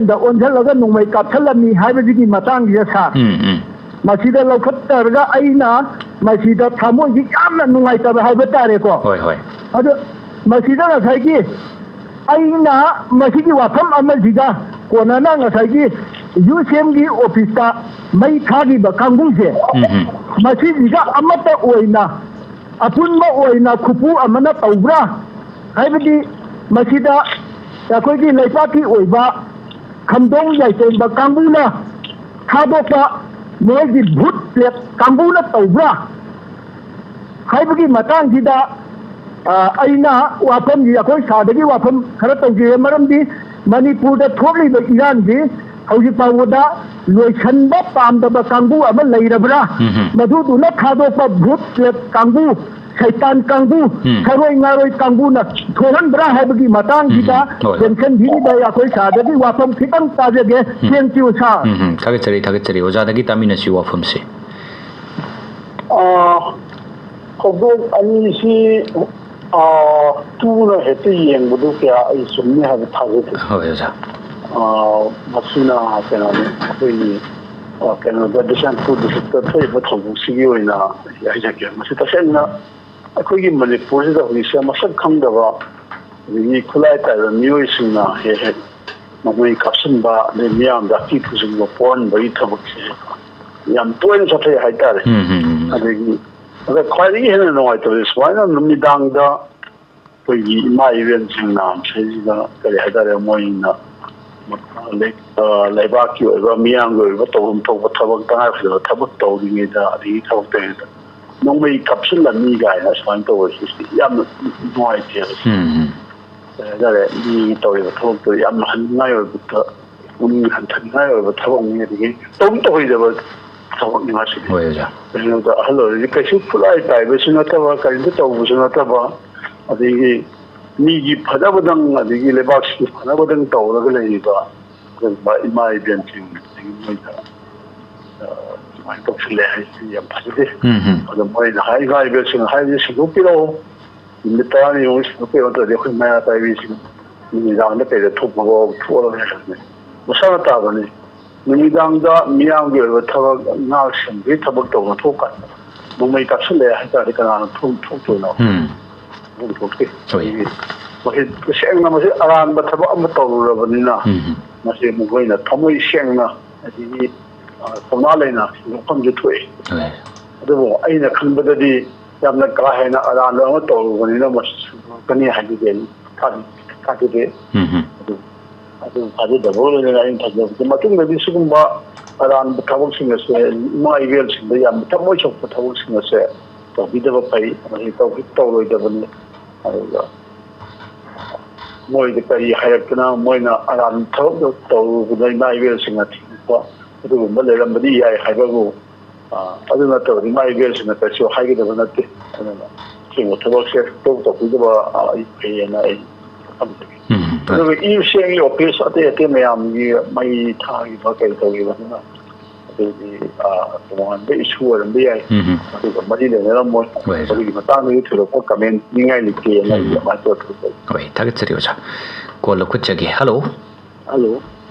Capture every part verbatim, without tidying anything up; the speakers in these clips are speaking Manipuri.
ꯗ ꯑꯣꯟꯁꯤꯜꯂꯒ ꯅꯣꯡꯃꯩ ꯀꯥꯞꯁꯤꯜꯂꯝꯃꯤ ꯍꯥꯏꯕꯁꯤꯒꯤ ꯃꯇꯥꯡꯁꯤꯗ, ꯁꯥꯔ, ꯎꯝ ꯎꯝ ꯃꯁꯤꯗ ꯂꯧꯈꯠꯆꯔꯒ ꯑꯩꯅ ꯃꯁꯤꯗ ꯊꯃꯣꯏꯁꯤ ꯌꯥꯝꯅ ꯅꯨꯡꯉꯥꯏꯇꯕ ꯍꯥꯏꯕ ꯇꯥꯔꯦꯀꯣ꯫ ꯍꯣꯏ ꯍꯣꯏ ꯑꯗꯣ ꯃꯁꯤꯗ ꯉꯁꯥꯏꯒꯤ ꯑꯩꯅ ꯃꯁꯤꯒꯤ ꯋꯥꯐꯝ ꯑꯃꯁꯤꯗ ꯀꯣꯟꯅꯅ ꯉꯁꯥꯏꯒꯤ ꯌꯨ ꯁꯤ ꯑꯦꯝꯒꯤ ꯑꯣꯐꯤꯁꯇ ꯃꯩ ꯊꯥꯈꯤꯕ ꯀꯥꯡꯕꯨꯁꯦ, ꯎꯝ ꯎꯝ ꯃꯁꯤꯁꯤꯒ ꯑꯃꯠꯇ ꯑꯣꯏꯅ ꯑꯄꯨꯟꯕ ꯑꯣꯏꯅ ꯈꯨꯄꯨ ꯑꯃꯅ ꯇꯧꯕ꯭ꯔꯥ? ꯍꯥꯏꯕꯗꯤ ꯃꯁꯤꯗ ꯑꯩꯈꯣꯏꯒꯤ ꯂꯩꯄꯥꯛꯀꯤ ꯑꯣꯏꯕ ꯈꯝꯗꯣꯡ ꯌꯥꯏꯇꯣꯟꯕ ꯀꯥꯡꯕꯨꯅ ꯊꯥꯗꯣꯛꯄ ꯃꯣꯏꯒꯤ ꯚꯨꯠ ꯄ꯭ꯔꯦꯠ ꯀꯥꯡꯕꯨꯅ ꯇꯧꯕ꯭ꯔꯥ ꯍꯥꯏꯕꯒꯤ ꯃꯇꯥꯡꯁꯤꯗ, ꯑ, ꯑꯩꯅ ꯋꯥꯐꯝꯁꯤ, ꯑꯩꯈꯣꯏ ꯁꯥꯔꯗꯒꯤ ꯋꯥꯐꯝ ꯈꯔ ꯇꯧꯖꯩ꯫ ꯃꯔꯝꯗꯤ ꯃꯅꯤꯄꯨꯔꯗ ꯊꯣꯛꯂꯤꯕ ꯏꯔꯥꯡꯁꯤ ꯍꯧꯖꯤꯛ ꯐꯥꯎꯕꯗ ꯂꯣꯏꯁꯟꯕ ꯄꯥꯝꯗꯕ ꯀꯥꯡꯕꯨ ꯑꯃ ꯂꯩꯔꯕ꯭ꯔꯥ? ꯎꯝ ꯎꯝ ꯃꯗꯨꯗꯨꯅ ꯊꯥꯗꯣꯛꯄ ꯚꯨꯠ ꯄ꯭ꯔꯦꯠ ꯀꯥꯡꯕꯨ, ꯁꯩꯇꯥꯟ ꯀꯥꯡꯕꯨ, ꯎꯝ꯫ ꯁꯔꯣꯏ ꯉꯥꯔꯣꯏ ꯀꯥꯡꯕꯨꯅ ꯊꯣꯛꯍꯟꯕ꯭ꯔꯥ ꯍꯥꯏꯕꯒꯤ ꯃꯇꯥꯡꯁꯤꯗ ꯎꯝ, ꯍꯣꯏ, ꯍꯣꯏ꯫ ꯇꯦꯟꯁꯟ ꯊꯤꯔꯤꯕ ꯑꯩꯈꯣꯏ ꯁꯥꯔꯗꯒꯤ ꯋꯥꯐꯝ ꯈꯤꯇꯪ ꯇꯥꯖꯒꯦ꯫ Thank you, ꯁꯥꯔ꯫ ꯎꯝ ꯎꯝ ꯊꯥꯒꯠꯆꯔꯤ, ꯊꯥꯒꯠꯆꯔꯤ꯫ ꯑꯣꯖꯥꯗꯒꯤ ꯇꯥꯃꯤꯟꯅꯁꯤ ꯋꯥꯐꯝꯁꯦ꯫ ꯑ, ꯊꯧꯗꯣꯛ ꯑꯅꯤꯁꯤ, ꯑ, ꯇꯨꯅ ꯍꯦꯛꯇ ꯌꯦꯡꯕꯗꯨ ꯀꯌꯥ ꯑꯩ ꯆꯨꯝꯅꯤ ꯍꯥꯏꯕ ꯊꯥꯖꯗꯦ꯫ ꯍꯣꯏ ꯑꯣꯖꯥ꯫ ꯑ, ꯃꯁꯤꯅ ꯀꯩꯅꯣꯅꯤ, ꯑꯩꯈꯣꯏꯒꯤ, ꯑ, ꯀꯩꯅꯣꯗ ꯕꯤꯁꯦꯟꯄꯨꯔ ꯗꯤꯁꯇ꯭ꯔꯤꯛꯇ ꯊꯣꯛꯏꯕ ꯊꯧꯗꯣꯛꯁꯤꯒꯤ ꯑꯣꯏꯅ ꯑꯩ ꯍꯥꯏꯖꯒꯦ꯫ ꯃꯁꯤ ꯇꯁꯦꯡꯅ ꯑꯩꯈꯣꯏꯒꯤ ꯃꯅꯤꯄꯨꯔꯁꯤꯗ ꯍꯧꯖꯤꯛꯁꯦ ꯃꯁꯛ ꯈꯪꯗꯕ ꯑꯗꯒꯤ ꯈꯨꯠꯂꯥꯏ ꯄꯥꯏꯕ ꯃꯤꯑꯣꯏꯁꯤꯡꯅ ꯍꯦꯛ ꯍꯦꯛ ꯃꯈꯣꯏ ꯀꯥꯞꯁꯤꯟꯕ, ꯑꯗꯩ ꯃꯤꯌꯥꯝꯗ ꯑꯀꯤ ꯈꯨꯁꯤꯟꯕ ꯄꯣꯛꯍꯟꯕꯒꯤ ꯊꯕꯛꯁꯦ ꯌꯥꯝ ꯇꯣꯏꯅ ꯆꯠꯊꯩ ꯍꯥꯏꯇꯥꯔꯦ꯫ ꯎꯝ ꯎꯝ ꯎꯝ ꯑꯗꯒꯤ ꯑꯗ ꯈ꯭ꯋꯥꯏꯗꯒꯤ ꯍꯦꯟꯅ ꯅꯨꯡꯉꯥꯏꯇꯕꯁꯦ ꯁꯨꯃꯥꯏꯅ ꯅꯨꯃꯤꯗꯥꯡꯗ ꯑꯩꯈꯣꯏꯒꯤ ꯏꯃꯥ ꯏꯕꯦꯟꯁꯤꯡꯅ ꯃꯁꯤꯗ ꯀꯔꯤ ꯍꯥꯏꯇꯥꯔꯦ, ꯃꯣꯏꯅ ꯂꯩ-, ꯑ, ꯂꯩꯕꯥꯛꯀꯤ ꯑꯣꯏꯕ, ꯃꯤꯌꯥꯝꯒꯤ ꯑꯣꯏꯕ ꯇꯧꯐꯝ ꯊꯣꯛꯄ ꯊꯕꯛ, ꯇꯉꯥꯏ ꯐꯗꯕ ꯊꯕꯛ ꯇꯧꯔꯤꯉꯩꯗ, ꯑꯗꯒꯤ ꯊꯕꯛ ꯇꯧꯔꯤꯉꯩꯗ ꯅꯣꯡꯃꯩ ꯀꯥꯞꯁꯤꯜꯂꯝꯃꯤ ꯀꯥꯏꯅ ꯁꯨꯃꯥꯏꯅ ꯇꯧꯕꯁꯤ ꯌꯥꯝꯅ ꯅꯨꯡꯉꯥꯏꯇꯦꯕ꯫ ꯎꯝ ꯎꯝ ꯀꯩ ꯍꯥꯏꯇꯥꯔꯦ, ꯃꯤꯒꯤ ꯇꯧꯔꯤꯕ ꯊꯕꯛꯇꯣ ꯌꯥꯝꯅ ꯍꯟꯅꯤꯡꯉꯥꯏ ꯑꯣꯏꯕ, ꯄꯨꯛꯅꯤꯡ ꯍꯟꯊꯅꯤꯡꯉꯥꯏ ꯑꯣꯏꯕ ꯊꯕꯛꯅꯤ, ꯑꯗꯒꯤ ꯇꯧ ꯇꯧꯍꯩꯗꯕ ꯊꯕꯛꯅꯤ ꯃꯁꯤꯗꯤ꯫ ꯍꯣꯏ ꯑꯣꯖꯥ꯫ ꯀꯩꯅꯣꯗ ꯑꯍꯜ ꯑꯣꯏꯔꯗꯤ ꯀꯩꯁꯨ ꯈꯨꯠꯂꯥꯏ ꯄꯥꯏꯕꯁꯨ ꯅꯠꯇꯕ, ꯀꯔꯤꯝꯇ ꯇꯧꯕꯁꯨ ꯅꯠꯇꯕ, ꯑꯗꯒꯤ ꯃꯤꯒꯤ ꯐꯅꯕꯗꯪ, ꯑꯗꯒꯤ ꯂꯩꯕꯥꯛꯁꯤꯒꯤ ꯐꯅꯕꯗꯪ ꯇꯧꯔꯒ ꯂꯩꯔꯤꯕ ꯑꯗꯨꯒꯨꯝꯕ ꯏꯃꯥ ꯏꯕꯦꯟꯁꯤꯡ, ꯑꯗꯒꯤ ꯃꯣꯏꯗ, ꯑ, ꯁꯨꯃꯥꯏꯅ ꯇꯧꯁꯤꯜꯂꯦ ꯍꯥꯏꯁꯤ ꯌꯥꯝ ꯐꯖꯗꯦ꯫ ꯎꯝ ꯎꯝ ꯑꯗꯣ ꯃꯣꯏꯅ ꯍꯥꯏ, ꯏꯃꯥ ꯏꯕꯦꯟꯁꯤꯡꯅ ꯍꯥꯏꯕꯁꯤ ꯁꯤꯟꯗꯣꯛꯄꯤꯔꯛꯑꯣ, ꯅꯨꯃꯤꯠ ꯇꯔꯥꯅꯤꯃꯨꯛ ꯁꯤꯟꯗꯣꯛꯄꯤꯔꯛꯑꯣ, ꯅꯠꯇ꯭ꯔꯗꯤ ꯑꯩꯈꯣꯏ ꯃꯩꯔꯥ ꯄꯥꯏꯕꯤꯁꯤꯡ ꯅꯨꯃꯤꯗꯥꯡꯗ ꯀꯩꯗ ꯊꯣꯛꯄꯐꯥꯎ ꯊꯣꯛꯑꯔꯣꯏ ꯍꯥꯏꯕꯅꯤ꯫ ꯃꯁꯥꯅ ꯇꯥꯕꯅꯤ꯫ ꯅꯨꯃꯤꯗꯥꯡꯗ ꯃꯤꯌꯥꯝꯒꯤ ꯑꯣꯏꯕ ꯊꯕꯛ, ꯉꯥꯛ ꯁꯦꯟꯕꯒꯤ ꯊꯕꯛ ꯇꯧꯅ ꯊꯣꯛꯀꯥꯟꯗ ꯅꯣꯡꯃꯩ ꯀꯥꯞꯁꯤꯜꯂꯛꯑꯦ ꯍꯥꯏꯇꯥꯔꯗꯤ ꯀꯅꯥꯅ ꯊꯣꯛ-, ꯊꯣꯛꯇꯣꯏꯅꯣ? ꯎꯝ꯫ ꯊꯣꯛꯐꯝ ꯊꯣꯛꯇꯦ꯫ ꯍꯣꯏ꯫ ꯑꯗꯒꯤ ꯃꯁꯤ ꯇꯁꯦꯡꯅ ꯃꯁꯤ ꯑꯔꯥꯟꯕ ꯊꯕꯛ ꯑꯃ ꯇꯧꯔꯨꯔꯕꯅꯤꯅ ꯎꯝ꯫ ꯃꯁꯤ ꯃꯈꯣꯏꯅ ꯊꯃꯣꯏ ꯁꯦꯡꯅ ꯑꯗꯒꯤ, ꯑ, ꯊꯧꯅꯥ ꯂꯩꯅ ꯁꯦꯟꯗꯣꯛꯐꯝꯁꯨ ꯊꯣꯛꯏ꯫ ꯍꯣꯏ꯫ ꯑꯗꯨꯕꯨ ꯑꯩꯅ ꯈꯟꯕꯗꯗꯤ ꯌꯥꯝꯅ ꯀꯥ ꯍꯦꯟꯅ ꯑꯔꯥꯟꯕ ꯑꯃ ꯇꯧꯔꯨꯕꯅꯤꯅ ꯃꯁꯤ ꯁꯦꯡꯗꯣꯛꯀꯅꯤ ꯍꯥꯏꯕꯗꯤ ꯑꯩ ꯊꯥꯖ-, ꯊꯥꯖꯗꯦ꯫ ꯎꯝ꯫ ꯑꯗꯨ, ꯑꯗꯨ ꯊꯥꯖꯗꯕꯒ ꯂꯣꯏꯅꯅ ꯑꯩꯅ ꯊꯥꯖꯕꯗꯤ ꯃꯇꯨꯡꯗꯗꯤ ꯁꯤꯒꯨꯝꯕ ꯑꯔꯥꯟꯕ ꯊꯕꯛꯁꯤꯡ ꯑꯁꯦ ꯏꯃꯥ ꯏꯕꯦꯜꯁꯤꯡꯗ ꯌꯥꯝꯅ ꯊꯃꯣꯏ ꯁꯣꯛꯄ ꯊꯕꯛꯁꯤꯡ ꯑꯁꯦ ꯇꯧꯕꯤꯗꯕ ꯐꯩ꯫ ꯃꯁꯤ ꯇꯧ-, ꯇꯧꯔꯣꯏꯗꯕꯅꯤ꯫ ꯑꯗꯨꯒ ꯃꯣꯏꯗ ꯀꯔꯤ ꯍꯥꯏꯔꯛꯇꯅ ꯃꯣꯏꯅ ꯑꯔꯥꯟꯕ ꯊꯕꯛꯇꯣ ꯇꯧꯔꯨꯕꯗ ꯏꯃꯥ ꯏꯕꯦꯜꯁꯤꯡꯅ ꯊꯤꯡꯕ ꯑꯗꯨꯒꯨꯝꯕ ꯂꯩꯔꯝꯕꯗꯤ ꯌꯥꯏ ꯍꯥꯏꯕꯕꯨ, ꯑ, ꯑꯗꯨ ꯅꯠꯇꯕꯗꯤ ꯏꯃꯥ ꯏꯕꯦꯜꯁꯤꯡꯅ ꯀꯩꯁꯨ ꯍꯥꯏꯒꯗꯕ ꯅꯠꯇꯦ꯫ ꯑꯗꯨꯅ ꯑꯁꯤꯒꯨꯝꯕ ꯊꯕꯛꯁꯦ ꯇꯣꯛ ꯇꯧꯕꯤꯗꯕ, ꯑ, ꯑꯩ ꯐꯩꯌꯦꯅ ꯑꯩ ꯊꯝꯖꯒꯦ꯫ ꯎꯝ, ꯍꯣꯏ꯫ ꯑꯗꯨꯒ ꯏ ꯁꯦꯡꯒꯤ ꯑꯣꯐꯤꯁ ꯑꯇꯩ ꯑꯇꯩ ꯃꯌꯥꯝꯒꯤ ꯃꯩ ꯊꯥꯈꯤꯕ ꯀꯔꯤ ꯇꯧꯈꯤꯕꯗꯨꯅ ꯑꯗꯨꯗꯤ, ꯑ, ꯇꯣꯉꯥꯟꯕ ꯏꯁꯨ ꯑꯣꯏꯔꯝꯕ ꯌꯥꯏ꯫ ꯎꯝ꯫ ꯑꯗꯨꯒ ꯃꯔꯤ ꯂꯩꯅꯔꯝꯃꯣꯏ꯫ ꯍꯣꯏ, ꯍꯣꯏ꯫ ꯑꯗꯨꯒꯤ ꯃꯇꯥꯡꯗꯗꯤ ꯊꯣꯏꯗꯣꯛꯄ ꯀꯃꯦꯟ ꯄꯤꯅꯤꯡꯉꯥꯏ ꯂꯩꯇꯦꯅ ꯑꯩ ꯎꯝ꯫ ꯑꯗꯨꯃꯥꯏꯅ ꯇꯧꯔꯒ ꯊꯝꯖꯒꯦ꯫ ꯍꯣꯏ, ꯊꯥꯒꯠꯆꯔꯤ ꯑꯣꯖꯥ꯫ ꯀꯣꯜ ꯂꯧꯈꯠꯆꯒꯦ꯫ ꯍꯜꯂꯣ꯫ ꯍꯜꯂꯣ꯫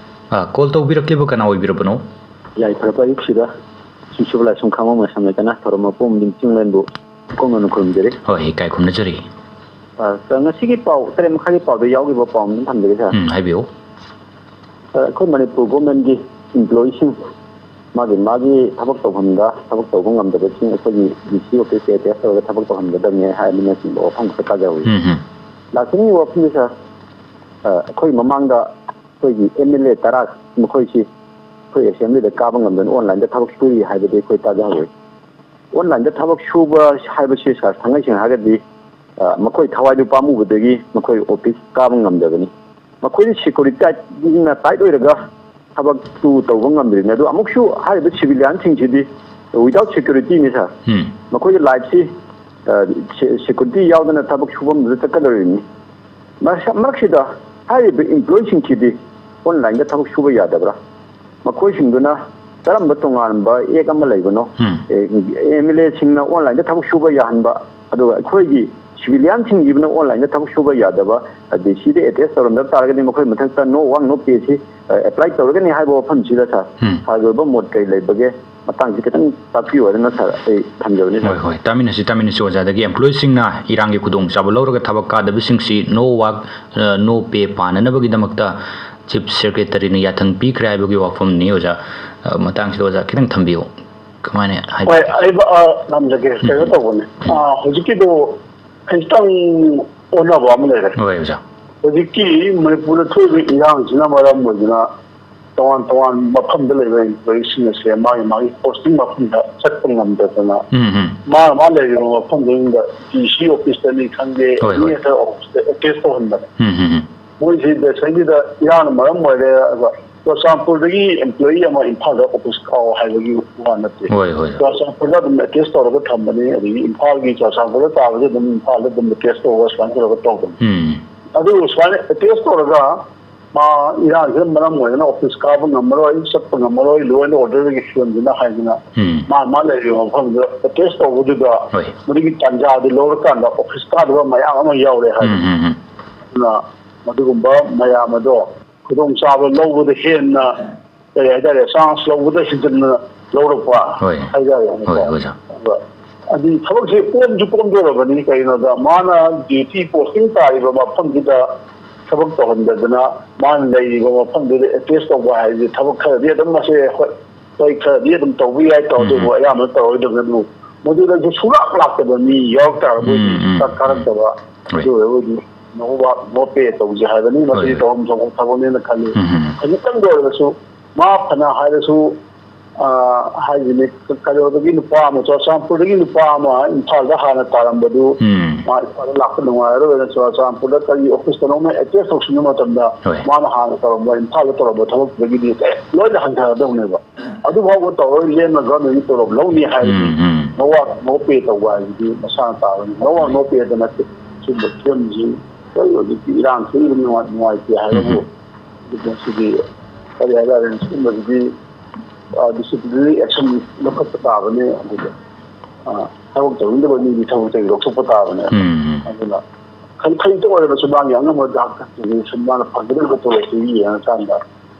ꯑ, ꯀꯣꯜ ꯇꯧꯕꯤꯔꯛꯂꯤꯕ ꯀꯅꯥ ꯑꯣꯏꯕꯤꯔꯕꯅꯣ? ꯌꯥꯏꯐꯔꯕ ꯑꯌꯨꯛꯁꯤꯗ ꯁꯤꯡꯁꯨꯕ ꯂꯥꯏꯁ꯭ꯔꯝ ꯈꯥꯡꯕꯝ ꯃꯁꯝ ꯂꯩꯇꯅ ꯊꯧꯔꯝ ꯃꯄꯨ ꯑꯃꯗꯤ ꯆꯤꯡꯂꯦꯟꯕꯨ ꯏꯀꯣꯡ ꯅꯧꯅ ꯈꯨꯔꯨꯝꯖꯔꯤ꯫ ꯍꯣꯏ, ꯏꯀꯥꯏ ꯈꯨꯝꯅꯖꯔꯤ꯫ ꯑ, ꯁꯥꯔ, ꯉꯁꯤꯒꯤ ꯄꯥꯎ ꯇꯔꯦꯠ ꯃꯈꯥꯏꯒꯤ ꯄꯥꯎꯗ ꯌꯥꯎꯈꯤꯕ ꯄꯥꯎ ꯑꯃꯇꯪ ꯊꯝꯖꯒꯦ, ꯁꯥꯔ꯫ ꯎꯝ, ꯍꯥꯏꯕꯤꯌꯨ꯫ ꯁꯥꯔ, ꯑꯩꯈꯣꯏ ꯃꯅꯤꯄꯨꯔ ꯒꯣꯔꯃꯦꯟꯒꯤ ꯏꯝꯄ꯭ꯂꯣꯌꯤꯁꯤꯡ ꯃꯥꯒꯤ ꯃꯥꯒꯤ ꯊꯕꯛ ꯇꯧꯐꯝꯗ ꯊꯕꯛ ꯇꯧꯕ ꯉꯝꯗꯕꯁꯤꯡ ꯑꯩꯈꯣꯏꯒꯤ ꯗꯤ ꯁꯤ ꯑꯣꯐꯤꯁꯇ ꯑꯦꯇꯦꯁ ꯇꯧꯔꯒ ꯊꯕꯛ ꯇꯧꯍꯟꯒꯗꯕꯅꯤ ꯍꯥꯏꯕꯅꯆꯤꯡꯕ ꯋꯥꯐꯝ ꯈꯔ ꯇꯥꯖꯍꯧꯏ꯫ ꯎꯝ, ꯎꯝ꯫ ꯂꯥꯛꯆꯅꯤꯡꯉꯤꯕ ꯋꯥꯐꯝꯁꯦ, ꯁꯥꯔ, ꯑ, ꯑꯩꯈꯣꯏ ꯃꯃꯥꯡꯗ ꯑꯩꯈꯣꯏꯒꯤ ꯑꯦꯝ ꯑꯦꯜ ꯑꯦ ꯇꯔꯥ ꯃꯈꯣꯏꯁꯤ ꯑꯩꯈꯣꯏ ꯑꯦꯁꯦꯝꯕ꯭ꯂꯤꯗ ꯀꯥꯕ ꯉꯝꯗꯅ ꯑꯣꯟꯂꯥꯏꯟꯗ ꯊꯕꯛ ꯁꯨꯔꯤ ꯍꯥꯏꯕꯗꯤ ꯑꯩꯈꯣꯏ ꯇꯥꯖꯍꯧꯏ꯫ ꯑꯣꯟꯂꯥꯏꯟꯗ ꯊꯕꯛ ꯁꯨꯕ ꯍꯥꯏꯕꯁꯤ, ꯁꯥꯔ, ꯊꯥꯡꯉꯩ ꯁꯦꯡꯅ ꯍꯥꯏꯔꯒꯗꯤ, ꯑ, ꯃꯈꯣꯏ ꯊꯋꯥꯏꯗꯨ ꯄꯥꯝꯃꯨꯕꯗꯒꯤ ꯃꯈꯣꯏ ꯑꯣꯐꯤꯁ ꯀꯥꯕ ꯉꯝꯗꯕꯅꯤ꯫ ꯃꯈꯣꯏꯗꯤ ꯁꯦꯀ꯭ꯌꯨꯔꯤꯇꯤꯅ ꯇꯥꯏꯠ ꯑꯣꯏꯔꯒ ꯊꯕꯛꯇꯨ ꯇꯧꯕ ꯉꯝꯗ꯭ꯔꯤꯅꯤ꯫ ꯑꯗꯨ ꯑꯃꯨꯛꯁꯨ ꯍꯥꯏꯔꯤꯕ ꯁꯤꯚꯤꯂꯤꯌꯥꯟꯁꯤꯡꯁꯤꯗꯤ without security ꯅꯤ, ꯁꯥꯔ꯫ ꯎꯝ꯫ ꯃꯈꯣꯏꯒꯤ ꯂꯥꯏꯐꯁꯤ, ꯑ, ꯁꯦ-, ꯁꯦꯀ꯭ꯌꯨꯔꯤꯇꯤ ꯌꯥꯎꯗꯅ ꯊꯕꯛ ꯁꯨꯐꯝꯗꯨꯗ ꯆꯠꯀꯗꯧꯔꯤꯕꯅꯤ꯫ ꯃꯔꯛ-, ꯃꯔꯛꯁꯤꯗ ꯍꯥꯏꯔꯤꯕ ꯏꯝꯄ꯭ꯂꯣꯌꯤꯁꯤꯡꯁꯤꯗꯤ ꯑꯣꯟꯂꯥꯏꯟꯗ ꯊꯕꯛ ꯁꯨꯕ ꯌꯥꯗꯕ꯭ꯔꯥ? ꯃꯈꯣꯏꯁꯤꯡꯗꯨꯅ ꯀꯔꯝꯕ ꯇꯣꯉꯥꯟꯕ ꯑꯦꯛ ꯑꯃ ꯂꯩꯕꯅꯣ? ꯎꯝ꯫ ꯑꯦꯝ ꯑꯦꯜ ꯑꯦꯁꯤꯡꯅ ꯑꯣꯟꯂꯥꯏꯟꯗ ꯊꯕꯛ ꯁꯨꯕ ꯌꯥꯍꯟꯕ, ꯑꯗꯨꯒ ꯑꯩꯈꯣꯏꯒꯤ ꯁꯤꯚꯤꯂꯤꯌꯟꯁꯤꯡꯁꯤꯕꯨꯅ ꯑꯣꯟꯂꯥꯏꯟꯗ ꯊꯕꯛ ꯁꯨꯕ ꯌꯥꯗꯕ, ꯗꯤ ꯁꯤꯗ ꯑꯦꯇꯦꯁ ꯇꯧꯔꯝꯗꯕ ꯇꯥꯔꯒꯗꯤ ꯃꯈꯣꯏ ꯃꯊꯛꯇ no work no pay ꯁꯤ ꯑꯦꯄ꯭ꯂꯥꯏ ꯇꯧꯔꯒꯅꯤ ꯍꯥꯏꯕ ꯋꯥꯐꯝꯁꯤꯗ ꯁꯥꯔ, ꯎꯝ꯫ ꯁꯥꯔꯒꯤ ꯑꯣꯏꯕ ꯃꯣꯠ ꯀꯔꯤ ꯂꯩꯕꯒꯦ? ꯃꯇꯥꯡꯁꯤ ꯈꯤꯇꯪ ꯇꯥꯛꯄꯤꯌꯨ ꯍꯥꯏꯗꯅ ꯁꯥꯔ ꯑꯩ ꯊꯝꯖꯕꯅꯤ, ꯁꯥꯔ꯫ ꯍꯣꯏ, ꯍꯣꯏ, ꯇꯥꯃꯤꯟꯅꯁꯤ, ꯇꯥꯃꯤꯟꯅꯁꯤ꯫ ꯑꯣꯖꯥꯗꯒꯤ ꯑꯦꯝꯄ꯭ꯂꯣꯌꯤꯁꯤꯡꯅ ꯏꯔꯥꯡꯒꯤ ꯈꯨꯗꯣꯡꯆꯥꯕ ꯂꯧꯔꯒ ꯊꯕꯛ ꯀꯥꯗꯕꯁꯤꯡꯁꯤ no work, ꯑ, no pay ꯄꯥꯟꯅꯅꯕꯒꯤꯗꯃꯛꯇ ꯆꯤꯐ ꯁꯦꯀ꯭ꯔꯦꯇꯔꯤꯅ ꯌꯥꯊꯪ ꯄꯤꯈ꯭ꯔꯦ ꯍꯥꯏꯕꯒꯤ ꯋꯥꯐꯝꯅꯤ, ꯑꯣꯖꯥ꯫ ꯑ, ꯃꯇꯥꯡꯁꯤꯗ ꯑꯣꯖꯥ ꯈꯤꯇꯪ ꯊꯝꯕꯤꯌꯨ꯫ ꯀꯃꯥꯏꯅ ꯍꯥꯏꯕ? ꯍꯣꯏ, ꯑꯩ, ꯑ, ꯊꯝꯖꯒꯦ꯫ ꯀꯩꯅꯣ ꯎꯝ꯫ ꯇꯧꯕꯅꯦ꯫ ꯑ, ꯍꯧꯖꯤꯛꯀꯤꯗꯣ ꯈꯤꯇꯪ ꯑꯣꯟꯅꯕ ꯑꯃ ꯂꯩꯔꯦ꯫ ꯍꯣꯏ, ꯑꯣꯖꯥ꯫ ꯍꯧꯖꯤꯛꯀꯤ ꯃꯅꯤꯄꯨꯔꯗ ꯊꯣꯛꯏꯕ ꯏꯔꯥꯡꯁꯤꯅ ꯃꯔꯝ ꯑꯣꯏꯗꯨꯅ ꯇꯣꯉꯥꯟ ꯇꯣꯉꯥꯟꯕ ꯃꯐꯝꯗ ꯂꯩꯕ employeeꯁꯤꯡ ꯑꯁꯦ ꯃꯥꯒꯤ ꯃꯥꯒꯤ posting ꯃꯐꯝꯗ ꯆꯠꯄ ꯉꯝꯗꯗꯅ ꯎꯝ, ꯎꯝ꯫ ꯃꯥꯅ ꯃꯥ ꯂꯩꯔꯤꯕ ꯃꯐꯝꯗꯨꯗ ꯗꯤ ꯁꯤ officeꯇꯅꯤ ꯈꯪꯗꯦ, ꯍꯣꯏ, ꯍꯣꯏ꯫ ꯑꯦꯅꯤ other officeꯇ ꯑꯦꯇꯦꯁ ꯇꯧꯍꯟꯕꯅꯦ꯫ ꯎꯝ, ꯎꯝ, ꯎꯝ꯫ ꯃꯣꯏꯁꯤ ꯉꯁꯥꯏꯒꯤꯗ ꯏꯔꯥꯡꯅ ꯃꯔꯝ ꯑꯣꯏꯔꯦ, ꯑꯗꯨꯒ ꯆꯨꯔꯆꯥꯟꯄꯨꯔꯗꯒꯤ employee ꯑꯃ ꯏꯝꯐꯥꯜꯗ office ꯀꯥꯎ ꯍꯥꯏꯕꯒꯤ ꯋꯥ ꯅꯠꯇꯦ꯫ ꯍꯣꯏ, ꯍꯣꯏ꯫ ꯆꯨꯔꯆꯥꯟꯄꯨꯔꯗ ꯑꯗꯨꯝ ꯑꯦꯇꯦꯁ ꯇꯧꯔꯒ ꯊꯝꯕꯅꯤ, ꯑꯗꯒꯤ ꯏꯝꯐꯥꯜꯒꯤ ꯆꯨꯔꯆꯥꯟꯄꯨꯔꯗ ꯇꯥꯕꯁꯦ ꯑꯗꯨꯝ ꯏꯝꯐꯥꯜꯗ ꯑꯗꯨꯝ ꯑꯦꯇꯦꯁ ꯇꯧꯔꯒ ꯁꯨꯃꯥꯏꯅ ꯇꯧꯔꯒ ꯇꯧꯕꯅꯤ꯫ ꯎꯝ꯫ ꯑꯗꯨꯕꯨ ꯁꯨꯃꯥꯏꯅ ꯑꯦꯇꯦꯁ ꯇꯧꯔꯒ ꯃꯥ ꯏꯔꯥꯡꯁꯤꯅ ꯃꯔꯝ ꯑꯣꯏꯗꯅ office ꯀꯥꯕ ꯉꯝꯃꯔꯣꯏ, ꯆꯠꯄ ꯉꯝꯃꯔꯣꯏ, law and orderꯒꯤ ꯐꯤꯕꯝꯁꯤꯅ ꯍꯥꯏꯗꯅ ꯎꯝ꯫ ꯃꯥ ꯃꯥ ꯂꯩꯔꯤꯕ ꯃꯐꯝꯗꯨꯗ ꯑꯦꯇꯦꯁ ꯇꯧꯕꯗꯨꯗ ꯍꯣꯏ꯫ ꯃꯗꯨꯒꯤ ꯇꯥꯟꯖꯥꯗꯨ ꯂꯧꯔꯀꯥꯟꯗ office ꯀꯥꯗꯕ ꯃꯌꯥꯝ ꯑꯃ ꯌꯥꯎꯔꯦ ꯍꯥꯏꯕꯅꯤ꯫ ꯎꯝ, ꯎꯝ, ꯎꯝ꯫ ꯑꯗꯨꯅ ꯃꯗꯨꯒꯨꯝꯕ ꯃꯌꯥꯝ ꯑꯗꯣ ꯈꯨꯗꯣꯡꯆꯥꯕ ꯂꯧꯕꯗ ꯍꯦꯟꯅ, ꯀꯔꯤ ꯍꯥꯏꯇꯥꯔꯦ, chance ꯂꯧꯕꯗ ꯍꯦꯟꯖꯤꯟꯅ ꯂꯧꯔꯛꯄ ꯍꯣꯏ꯫ ꯍꯥꯏꯇꯥꯔꯦꯅꯦꯀꯣ꯫ ꯍꯣꯏ, ꯑꯣꯖꯥ꯫ ꯑꯗꯣ ꯑꯗꯨ ꯊꯕꯛꯁꯦ ꯀꯣꯝꯁꯨ ꯀꯣꯝꯗꯣꯔꯕꯅꯤ꯫ ꯀꯩꯒꯤꯅꯣꯗ ꯃꯥꯅ duty posting ꯇꯥꯔꯤꯕ ꯃꯐꯝꯗꯨꯗ ꯊꯕꯛ ꯇꯧꯍꯟꯗꯗꯅ ꯃꯥꯅ ꯂꯩꯔꯤꯕ ꯃꯐꯝꯗꯨꯗ ꯑꯦꯇꯦꯁ ꯇꯧꯕ ꯍꯥꯏꯁꯦ ꯊꯕꯛ ꯈꯔꯗꯤ ꯑꯗꯨꯝ ꯃꯁꯦ ꯍꯣꯏ, ꯍꯣꯏ, ꯈꯔꯗꯤ ꯑꯗꯨꯝ ꯇꯧꯕ ꯌꯥꯏ, ꯇꯧ-, ꯎꯝ꯫ ꯑꯗꯨꯕꯨ ꯑꯌꯥꯝꯕꯅ ꯇꯧꯔꯣꯏꯗꯕꯅꯤ꯫ ꯑꯗꯨꯕꯨ ꯃꯗꯨꯗꯁꯨ ꯁꯨꯡꯂꯥꯛ ꯂꯥꯛꯇꯕ ꯃꯤ ꯌꯥꯎꯔꯛ ꯇꯥꯔꯒꯗꯤ ꯎꯝ, ꯎꯝ, ꯆꯥꯛ ꯎꯝ꯫ ꯀꯥꯔꯛꯇꯕ, ꯍꯣꯏ꯫ ꯑꯗꯨ ꯑꯣꯏꯔꯒꯗꯤ no work, no pay ꯇꯧꯁꯦ ꯍꯥꯏꯕꯅꯤ꯫ ꯃꯁꯤ ꯍꯣꯏ, ꯍꯣꯏ꯫ ꯇꯧꯐꯝ ꯊꯣꯛꯄ ꯊꯕꯛꯅꯦꯅ ꯈꯜꯂꯤ꯫ ꯎꯝ, ꯎꯝ꯫ ꯈꯖꯤꯛꯇꯪꯗ ꯑꯣꯏꯔꯒꯁꯨ ꯃꯥ ꯐꯅ ꯍꯥꯏꯔꯁꯨ, ꯑ, ꯍꯥꯏꯁꯤꯅꯤ, ꯀꯩꯅꯣꯗꯒꯤ ꯅꯨꯄꯥ ꯑꯃ, ꯆꯨꯔꯆꯥꯟꯄꯨꯔꯗꯒꯤ ꯅꯨꯄꯥ ꯑꯃ ꯏꯝꯐꯥꯜꯗ ꯍꯥꯟꯅ ꯇꯥꯔꯝꯕꯗꯨ, ꯎꯝ꯫ ꯃꯥ ꯏꯝꯐꯥꯜꯗ ꯂꯥꯛꯄ ꯅꯨꯡꯉꯥꯏꯔꯔꯣꯏꯅ ꯆꯨꯔꯆꯥꯟꯄꯨꯔꯗ ꯀꯔꯤ officeꯇꯅꯣꯝꯃ ꯑꯦꯇꯦꯁ ꯇꯧꯁꯤꯟꯕ ꯃꯇꯝꯗ ꯍꯣꯏ꯫ ꯃꯥꯅ ꯍꯥꯟꯅ ꯇꯧꯔꯝꯕ, ꯏꯝꯐꯥꯜꯗ ꯇꯧꯔꯝꯕ ꯊꯕꯛꯇꯨꯗꯒꯤꯗꯤ ꯂꯣꯏꯅ ꯍꯟꯊꯔꯗꯧꯅꯦꯕ꯫ ꯑꯗꯨꯐꯥꯎꯕ ꯇꯧꯔꯣꯏ, ꯂꯦꯝꯅ governmentꯀꯤ ꯇꯣꯂꯣꯞ ꯂꯧꯅꯤ ꯍꯥꯏꯔꯗꯤ ꯎꯝ, ꯎꯝ꯫ No work, no pay ꯇꯧꯕ ꯍꯥꯏꯁꯤꯗꯤ ꯃꯁꯥꯅ ꯇꯥꯕꯅꯤ꯫ No work, no payꯗ ꯅꯠꯇꯦ꯫ ꯁꯤꯒꯨꯝꯕ ꯐꯤꯕꯝꯁꯤ ꯍꯧꯖꯤꯛ ꯍꯧꯖꯤꯛꯇꯤ ꯏꯔꯥꯡ ꯊꯣꯛꯏꯕ ꯅꯨꯡꯉꯥꯏ-, ꯅꯨꯡꯉꯥꯏꯇꯦ ꯍꯥꯏꯕꯕꯨ ꯎꯝ, ꯎꯝ꯫ ꯑꯗꯨ ꯃꯁꯤꯗꯤ ꯀꯔꯤ ꯍꯥꯏꯇꯥꯔꯦ, ꯁꯤꯒꯨꯝꯕꯁꯤꯗꯤ ꯗꯤꯁꯤꯄ꯭ꯂꯤꯅꯔꯤ ꯑꯦꯛꯁꯟ ꯂꯧꯈꯠꯄ ꯇꯥꯕꯅꯤ꯫ ꯑꯗꯨꯒ ꯊꯕꯛ ꯇꯧꯅꯤꯡꯗꯕ ꯃꯤꯗꯤ ꯊꯕꯛꯇꯒꯤ ꯂꯧꯊꯣꯛꯄ ꯇꯥꯕꯅꯦ꯫ ꯑꯗꯨꯅ ꯈꯖꯤꯛꯇ ꯑꯣꯏꯔꯕꯁꯨ ꯃꯥꯒꯤ ꯑꯉꯝꯕ ꯗꯥꯛꯇꯔꯁꯤꯡ ꯃꯥꯅ ꯐꯪꯒꯗꯧꯔꯤꯕ ꯇꯣꯂꯣꯞꯇꯨ ꯌꯦꯡꯉꯀꯥꯟꯗ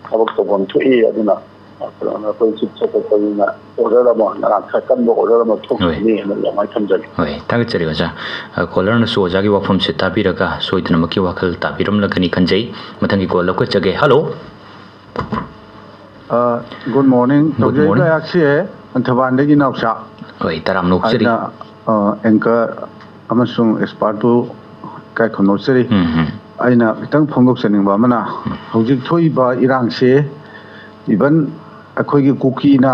ꯊꯕꯛ ꯇꯧꯐꯝ ꯊꯣꯛꯏ꯫ ꯑꯗꯨꯅ ꯑꯩꯈꯣꯏ ꯆꯤꯐ ꯁꯦꯀ꯭ꯔꯦꯇꯔꯤꯅ ꯑꯣꯔꯗꯔ ꯑꯃ ꯉꯔꯥꯡ ꯈꯔ ꯀꯟꯕ ꯑꯣꯔꯗꯔ ꯑꯃ ꯊꯣꯛꯈꯤꯕꯅꯤ ꯍꯥꯏꯅ ꯑꯗꯨꯃꯥꯏꯅ ꯊꯝꯖꯒꯦ꯫ ꯍꯣꯏ, ꯊꯥꯒꯠꯆꯔꯤ ꯑꯣꯖꯥ꯫ ꯀꯣꯂꯔꯅꯁꯨ ꯑꯣꯖꯥꯒꯤ ꯋꯥꯐꯝꯁꯦ ꯇꯥꯕꯤꯔꯒ ꯁꯣꯏꯗꯅꯃꯛꯀꯤ ꯋꯥꯈꯜ ꯇꯥꯕꯤꯔꯝꯂꯒꯅꯤ ꯈꯟꯖꯩ꯫ ꯃꯊꯪꯒꯤ ꯀꯣꯜ ꯂꯧꯈꯠꯆꯒꯦ꯫ ꯍꯜꯂꯣ꯫ Good morning. ꯇꯧꯖꯔꯤꯕ ꯑꯩꯍꯥꯛꯁꯦ ꯂꯪꯊꯕꯥꯜꯗꯒꯤ ꯅꯥꯎꯆꯥ꯫ ꯍꯣꯏ, ꯇꯔꯥꯝꯅ ꯑꯣꯛꯆꯔꯤ꯫ ꯑꯩꯅ ꯑꯦꯡꯀꯔ ꯑꯃꯁꯨꯡ ꯑꯦꯛꯁꯄꯥꯔꯠꯄꯨ ꯏꯀꯥꯏ ꯈꯨꯝꯅꯧꯖꯔꯤ꯫ ꯑꯩꯅ ꯈꯤꯇꯪ ꯐꯣꯡꯗꯣꯛꯆꯅꯤꯡꯕ ꯑꯃꯅ, ꯍꯧꯖꯤꯛ ꯊꯣꯛꯏꯕ ꯏꯔꯥꯡꯁꯦ, ꯏꯚꯟ ꯑꯩꯈꯣꯏꯒꯤ ꯀꯨꯀꯤꯅ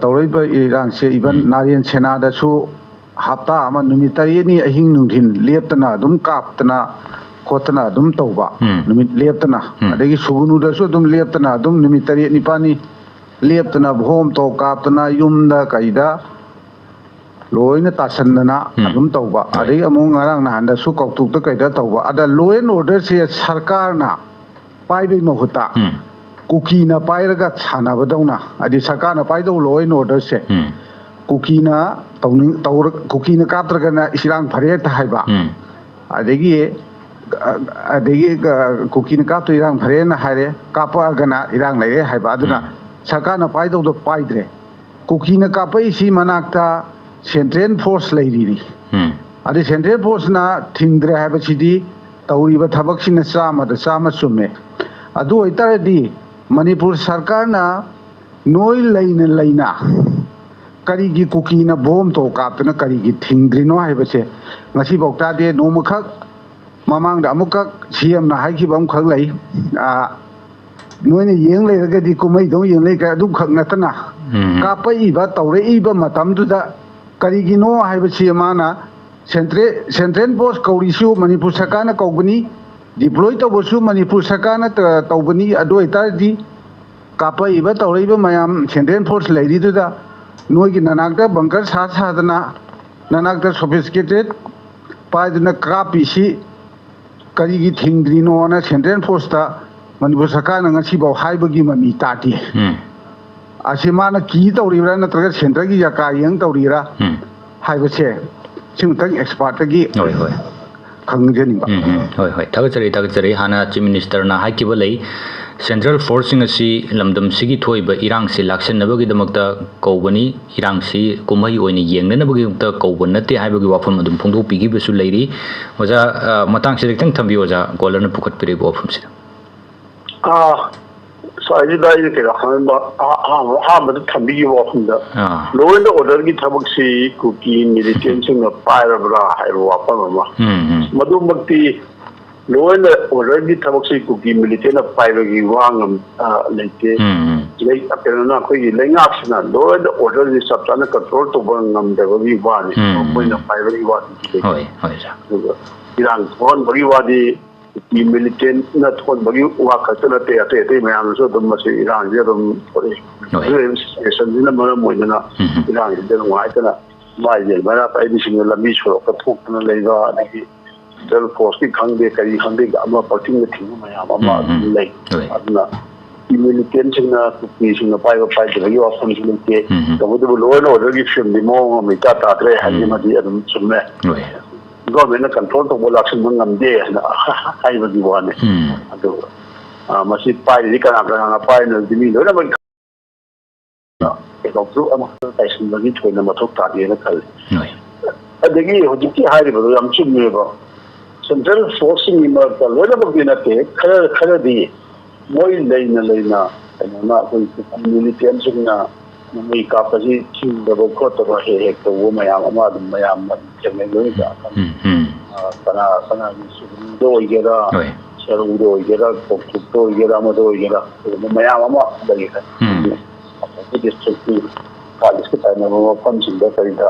ꯇꯧꯔꯛꯏꯕ ꯏꯔꯥꯡꯁꯦ, ꯏꯚꯟ ꯅꯥꯔꯦꯟ ꯁꯦꯅꯥꯗꯁꯨ ꯍꯞꯇꯥ ꯑꯃ, ꯅꯨꯃꯤꯠ ꯇꯔꯦꯠꯅꯤ ꯑꯍꯤꯡ ꯅꯨꯡꯊꯤꯟ ꯂꯦꯞꯇꯅ ꯑꯗꯨꯝ ꯀꯥꯞꯇꯅ ꯈꯣꯠꯇꯅ ꯑꯗꯨꯝ ꯇꯧꯕ, ꯅꯨꯃꯤꯠ ꯂꯦꯞꯇꯅ, ꯑꯗꯒꯤ ꯁꯨꯒꯨꯅꯨꯗꯁꯨ ꯑꯗꯨꯝ ꯂꯦꯞꯇꯅ ꯑꯗꯨꯝ ꯅꯨꯃꯤꯠ ꯇꯔꯦꯠ ꯅꯤꯄꯥꯜꯅꯤ ꯂꯦꯞꯇꯅ ꯕꯣꯝ ꯇꯣꯞ ꯀꯥꯞꯇꯅ ꯌꯨꯝꯗ ꯀꯩꯗ ꯂꯣꯏꯅ ꯇꯥꯁꯟꯗꯅ ꯑꯗꯨꯝ ꯇꯧꯕ꯫ ꯑꯗꯒꯤ ꯑꯃꯨꯛ ꯉꯔꯥꯡ ꯅꯍꯥꯟꯗꯁꯨ ꯀꯧꯇꯨꯛꯇ ꯀꯩꯗ ꯇꯧꯕ꯫ ꯑꯗ law and orderꯁꯦ ꯁꯔꯀꯥꯔꯅ ꯄꯥꯏꯕꯒꯤ ꯃꯍꯨꯠꯇ ꯀꯨꯀꯤꯅ ꯄꯥꯏꯔꯒ ꯁꯥꯟꯅꯕꯗꯧꯅ, ꯍꯥꯏꯗꯤ ꯁꯔꯀꯥꯔꯅ ꯄꯥꯏꯗꯧꯕ law and orderꯁꯦ ꯀꯨꯀꯤꯅ ꯇꯧꯅꯤꯡ-, ꯇꯧꯔ-, ꯀꯨꯀꯤꯅ ꯀꯥꯞꯇ꯭ꯔꯒꯅ ꯏꯔꯥꯡ ꯐꯔꯦ ꯍꯦꯛꯇ ꯍꯥꯏꯕ꯫ ꯑꯗꯒꯤ, ꯑ-, ꯑꯗꯒꯤ, ꯑ, ꯀꯨꯀꯤꯅ ꯀꯥꯞꯇ ꯏꯔꯥꯡ ꯐꯔꯦꯅ ꯍꯥꯏꯔꯦ, ꯀꯥꯞꯄꯛꯑꯒꯅ ꯏꯔꯥꯡ ꯂꯩꯔꯦ ꯍꯥꯏꯕ꯫ ꯑꯗꯨꯅ ꯁꯔꯀꯥꯔꯅ ꯄꯥꯏꯗꯧꯗꯣ ꯄꯥꯏꯗ꯭ꯔꯦ꯫ ꯀꯨꯀꯤꯅ ꯀꯥꯞꯄꯛꯏꯁꯤ ꯃꯅꯥꯛꯇ central force ꯂꯩꯔꯤꯅꯤ꯫ ꯑꯗꯩ central forceꯅ ꯊꯤꯡꯗ꯭ꯔꯦ ꯍꯥꯏꯕꯁꯤꯗꯤ ꯇꯧꯔꯤꯕ ꯊꯕꯛꯁꯤꯅ ꯆꯥꯝꯃꯗ ꯆꯥꯝꯃ ꯆꯨꯝꯃꯦ꯫ ꯑꯗꯨ ꯑꯣꯏꯇꯥꯔꯗꯤ ꯃꯅꯤꯄꯨꯔ ꯁꯔꯀꯥꯔꯅ ꯅꯣꯏ ꯂꯩꯅ ꯂꯩꯅ ꯀꯔꯤꯒꯤ ꯀꯨꯀꯤꯅ ꯕꯣꯝ ꯇꯣꯞ ꯀꯥꯞꯇꯅ ꯀꯔꯤꯒꯤ ꯊꯤꯡꯗ꯭ꯔꯤꯅꯣ ꯍꯥꯏꯕꯁꯦ ꯉꯁꯤꯐꯥꯎ ꯇꯥꯗꯦ꯫ ꯅꯣꯡꯃꯈꯛ ꯃꯃꯥꯡꯗ ꯑꯃꯨꯛꯈꯛ CMꯅ ꯍꯥꯏꯈꯤꯕ ꯑꯃꯈꯛ ꯂꯩ, ꯑ, ꯅꯣꯏꯅ ꯌꯦꯡ ꯂꯩꯔꯒꯗꯤ ꯀꯨꯝꯍꯩꯗꯧ ꯌꯦꯡ ꯂꯩ ꯀꯥꯏ, ꯑꯗꯨꯈꯛ ꯅꯠꯇꯅ ꯀꯥꯞꯄꯛꯏꯕ, ꯇꯧꯔꯛꯏꯕ ꯃꯇꯝꯗꯨꯗ ꯀꯔꯤꯒꯤꯅꯣ ꯍꯥꯏꯕꯁꯤ ꯃꯥꯅ central, central force ꯀꯧꯔꯤꯁꯨ ꯃꯅꯤꯄꯨꯔ ꯁꯔꯀꯥꯔꯅ ꯀꯧꯕꯅꯤ, deploy ꯇꯧꯕꯁꯨ ꯃꯅꯤꯄꯨꯔ ꯁꯔꯀꯥꯔꯅ ꯇ-, ꯇꯧꯕꯅꯤ꯫ ꯑꯗꯨ ꯑꯣꯏꯇꯥꯔꯗꯤ ꯀꯥꯞꯄꯛꯏꯕ, ꯇꯧꯔꯛꯏꯕ ꯃꯌꯥꯝ central force ꯂꯩꯔꯤꯗꯨꯗ ꯅꯣꯏꯒꯤ ꯅꯅꯥꯛꯇ bunker ꯁꯥ ꯁꯥꯗꯅ, ꯅꯅꯥꯛꯇ sophisticated ꯄꯥꯏꯗꯨꯅ ꯀꯥꯞꯄꯤꯁꯤ ꯀꯔꯤꯒꯤ ꯊꯤꯡꯗ꯭ꯔꯤꯅꯣꯅ central forceꯇ ꯃꯅꯤꯄꯨꯔ ꯁꯔꯀꯥꯔꯅ ꯉꯁꯤꯐꯥꯎ ꯍꯥꯏꯕꯒꯤ ꯃꯃꯤ ꯇꯥꯗꯦ꯫ ꯎꯝ꯫ ꯑꯁꯤ ꯃꯥꯅ ꯀꯤ ꯇꯧꯔꯤꯕ꯭ꯔꯥ ꯅꯠꯇ꯭ꯔꯒ ꯁꯦꯟꯇꯔꯒꯤ ꯌꯥꯀꯥ ꯌꯦꯡ ꯇꯧꯔꯤꯔꯥ ꯎꯝ꯫ ꯍꯥꯏꯕꯁꯦ ꯁꯤꯃꯇꯪ ꯑꯦꯛꯁꯄꯥꯔꯠꯇꯒꯤ ꯍꯣꯏ, ꯍꯣꯏ꯫ ꯈꯪꯖꯅꯤꯡꯕ꯫ ꯎꯝ, ꯎꯝ꯫ ꯍꯣꯏ, ꯍꯣꯏ꯫ ꯊꯥꯒꯠꯆꯔꯤ, ꯊꯥꯒꯠꯆꯔꯤ꯫ ꯍꯥꯟꯅ ꯆꯤꯐ ꯃꯤꯅꯤꯁꯇꯔꯅ ꯍꯥꯏꯈꯤꯕ ꯂꯩ, ꯁꯦꯟꯇ꯭ꯔꯦꯜ ꯐꯣꯔꯁꯁꯤꯡ ꯑꯁꯤ ꯂꯝꯗꯝꯁꯤꯒꯤ ꯊꯣꯛꯏꯕ ꯏꯔꯥꯡꯁꯤ ꯂꯥꯛꯁꯤꯟꯅꯕꯒꯤꯗꯃꯛꯇ ꯀꯧꯕꯅꯤ, ꯏꯔꯥꯡꯁꯤ ꯀꯨꯝꯍꯩ ꯑꯣꯏꯅ ꯌꯦꯡꯅꯅꯕꯒꯤꯗꯃꯛꯇ ꯀꯧꯕ ꯅꯠꯇꯦ ꯍꯥꯏꯕꯒꯤ ꯋꯥꯐꯝ ꯑꯗꯨꯝ ꯐꯣꯡꯗꯣꯛꯄꯤꯈꯤꯕꯁꯨ ꯂꯩꯔꯤ꯫ ꯑꯣꯖꯥ, ꯑ, ꯃꯇꯥꯡꯁꯤꯗ ꯈꯤꯇꯪ ꯊꯝꯕꯤꯌꯨ, ꯑꯣꯖꯥ, ꯀꯣꯂꯔꯅ ꯄꯨꯈꯠꯄꯤꯔꯛꯏꯕ ꯋꯥꯐꯝꯁꯤꯗ꯫ ꯑꯥ, ꯉꯁꯥꯏꯒꯤꯗ ꯑꯩꯅ ꯀꯩꯅꯣ ꯍꯥꯏꯔꯝꯕ, ꯑꯍꯥꯟꯕ, ꯑꯍꯥꯟꯕꯗ ꯊꯝꯕꯤꯈꯤꯕ ꯋꯥꯐꯝꯗ ꯑꯥ꯫ Law and orderꯒꯤ ꯊꯕꯛꯁꯤ ꯀꯨꯀꯤ ꯃꯤꯂꯤꯇꯦꯟꯁꯤꯡꯅ ꯄꯥꯏꯔꯕ꯭ꯔꯥ ꯍꯥꯏꯕ ꯋꯥꯐꯝ ꯑꯃ꯫ ꯎꯝ, ꯎꯝ꯫ ꯃꯗꯨꯃꯛꯇꯤ law and orderꯒꯤ ꯊꯕꯛꯁꯤ ꯀꯨꯀꯤ ꯃꯤꯂꯤꯇꯦꯟꯅ ꯄꯥꯏꯕꯒꯤ ꯋꯥ ꯉꯝ-, ꯑ, ꯂꯩꯇꯦ꯫ ꯎꯝ, ꯎꯝ꯫ ꯂꯩ-, ꯀꯩꯅꯣꯅ ꯑꯩꯈꯣꯏꯒꯤ ꯂꯩꯉꯥꯛꯁꯤꯅ law and orderꯁꯤ ꯆꯞ ꯆꯥꯅ control ꯇꯧꯕ ꯉꯝꯗꯕꯒꯤ ꯋꯥꯅꯤ꯫ ꯎꯝ, ꯃꯈꯣꯏꯅ ꯎꯝ꯫ ꯄꯥꯏꯕꯒꯤ ꯋꯥꯗꯤ ꯂꯩꯇꯦ꯫ ꯍꯣꯏ, ꯍꯣꯏ, ꯑꯣꯖꯥ꯫ ꯑꯗꯨꯒ ꯏꯔꯥꯡ ꯊꯣꯛꯍꯟꯕꯒꯤ ꯋꯥꯗꯤ ꯀꯨꯀꯤ ꯃꯤꯂꯤꯇꯦꯟꯅ ꯊꯣꯟꯕꯒꯤ ꯋꯥ ꯈꯛꯇ ꯅꯠꯇꯦ, ꯑꯇꯩ ꯑꯇꯩ ꯃꯌꯥꯝꯅꯁꯨ ꯑꯗꯨꯝ ꯃꯁꯤ ꯏꯔꯥꯡꯁꯦ ꯑꯗꯨꯝ ꯊꯣꯛꯑꯦ꯫ ꯍꯣꯏ꯫ ꯍꯧꯖꯤꯛ ꯂꯩꯔꯤꯕ ꯁꯤꯆꯨꯋꯦꯁꯟꯁꯤꯅ ꯃꯔꯝ ꯑꯣꯏꯗꯅ ꯎꯝ꯫ ꯏꯔꯥꯡꯁꯤꯗ ꯅꯨꯡꯉꯥꯏꯇꯅ ꯃꯥꯏꯁꯦ ꯃꯩꯔꯥ ꯄꯥꯏꯕꯤꯁꯤꯡꯅ ꯂꯝꯕꯤ ꯁꯣꯔꯣꯛꯇ ꯊꯣꯛꯇꯅ ꯂꯩꯕ, ꯑꯗꯒꯤ ꯁꯦꯟꯇ꯭ꯔꯦꯜ ꯐꯣꯔꯁꯀꯤ ꯈꯪꯗꯦ, ꯀꯔꯤ ꯈꯪꯗꯦ, ꯑꯃ ꯄꯪꯊꯤꯡꯗ ꯊꯤꯡꯕ ꯃꯌꯥꯝ ꯑꯃ ꯎꯝ, ꯑꯗꯨꯝ ꯎꯝ꯫ ꯂꯩ꯫ ꯍꯣꯏ꯫ ꯑꯗꯨꯅ ꯃꯤꯂꯤꯇꯦꯟꯁꯤꯡꯅ, ꯀꯨꯀꯤꯁꯤꯡꯅ ꯄꯥꯏꯕ ꯄꯥꯏꯗꯕꯒꯤ ꯋꯥꯐꯝꯁꯨ ꯂꯩꯇꯦ꯫ ꯎꯝ, ꯎꯝ꯫ ꯇꯧꯕꯇꯕꯨ law and orderꯒꯤ ꯐꯤꯕꯝꯗꯤ ꯃꯑꯣꯡ ꯑꯃ ꯏꯇꯥ ꯇꯥꯗ꯭ꯔꯦ ꯍꯥꯏꯁꯤꯃꯗꯤ ꯎꯝ꯫ ꯑꯗꯨꯝ ꯆꯨꯝꯃꯦ꯫ ꯍꯣꯏ꯫ ꯒꯣꯔꯃꯦꯟꯅ control ꯇꯧꯕ ꯂꯥꯛꯁꯤꯟꯕ ꯉꯝꯗꯦ ꯍꯥꯏꯅ ꯍꯥꯏꯕꯒꯤ ꯋꯥꯅꯤ꯫ ꯎꯝ꯫ ꯑꯗꯨ, ꯑ, ꯃꯁꯤ ꯄꯥꯏꯔꯤꯁꯤ ꯀꯅꯥ ꯀꯅꯥꯅ ꯄꯥꯏꯔꯤꯅꯣ ꯍꯥꯏꯕꯗꯤ ꯃꯤ ꯂꯣꯏꯅꯃꯛ ꯀꯩꯅꯣ, ꯒ꯭ꯔꯨꯞ ꯑꯃꯈꯛꯇ ꯇꯥꯏꯁꯤꯟꯕꯒꯤ ꯊꯣꯏꯅ ꯃꯊꯧ ꯇꯥꯗꯦꯅ ꯈꯜꯂꯤ꯫ ꯍꯣꯏ꯫ ꯑꯗꯒꯤ ꯍꯧꯖꯤꯛꯀꯤ ꯍꯥꯏꯔꯤꯕꯗꯣ ꯌꯥꯝ ꯆꯨꯝꯃꯦꯕ꯫ ꯁꯦꯟꯇ꯭ꯔꯦꯜ ꯐꯣꯔꯁꯁꯤꯡꯒꯤ ꯃꯔꯛꯇ ꯂꯣꯏꯅꯃꯛꯇꯤ ꯅꯠꯇꯦ, ꯈꯔ, ꯈꯔꯗꯤ ꯃꯣꯏ ꯂꯩꯅ ꯂꯩꯅ ꯀꯩꯅꯣꯅ ꯑꯩꯈꯣꯏ ꯃꯤꯂꯤꯇꯦꯟꯁꯤꯡꯅ ꯅꯣꯡꯃꯩ ꯀꯥꯞꯄꯁꯤ ꯊꯤꯡꯗꯕ ꯈꯣꯠꯇꯕ ꯍꯦꯛ ꯍꯦꯛ ꯇꯧꯕ ꯃꯌꯥꯝ ꯑꯃ ꯑꯗꯨꯝ ꯃꯌꯥꯝꯅ ꯑꯗꯨꯝ ꯊꯦꯡꯅꯩ ꯂꯣꯏꯅ꯫ ꯎꯝ, ꯎꯝ꯫ ꯑ, ꯀꯅꯥ, ꯀꯅꯥꯒꯤ ꯁꯨꯒꯅꯨꯗ ꯑꯣꯏꯒꯦꯔꯥ, ꯍꯣꯏ꯫ ꯁꯦꯔꯧꯗ ꯑꯣꯏꯒꯦꯔꯥ, ꯀꯣꯛꯆꯨꯞꯇ ꯑꯣꯏꯒꯦꯔꯥ, ꯑꯃꯗ ꯑꯣꯏꯒꯦꯔꯥ, ꯑꯗꯨꯒꯨꯝꯕ ꯃꯌꯥꯝ ꯑꯃ ꯂꯩꯈ꯭ꯔꯦ꯫ ꯎꯝ꯫ ꯑꯩꯈꯣꯏꯒꯤ ꯗꯤꯁꯇ꯭ꯔꯤꯛꯀꯤ ꯄꯨꯂꯤꯁꯀꯤ ꯇꯥꯏꯅꯕ ꯃꯐꯝꯁꯤꯡꯗ ꯀꯔꯤꯗ꯫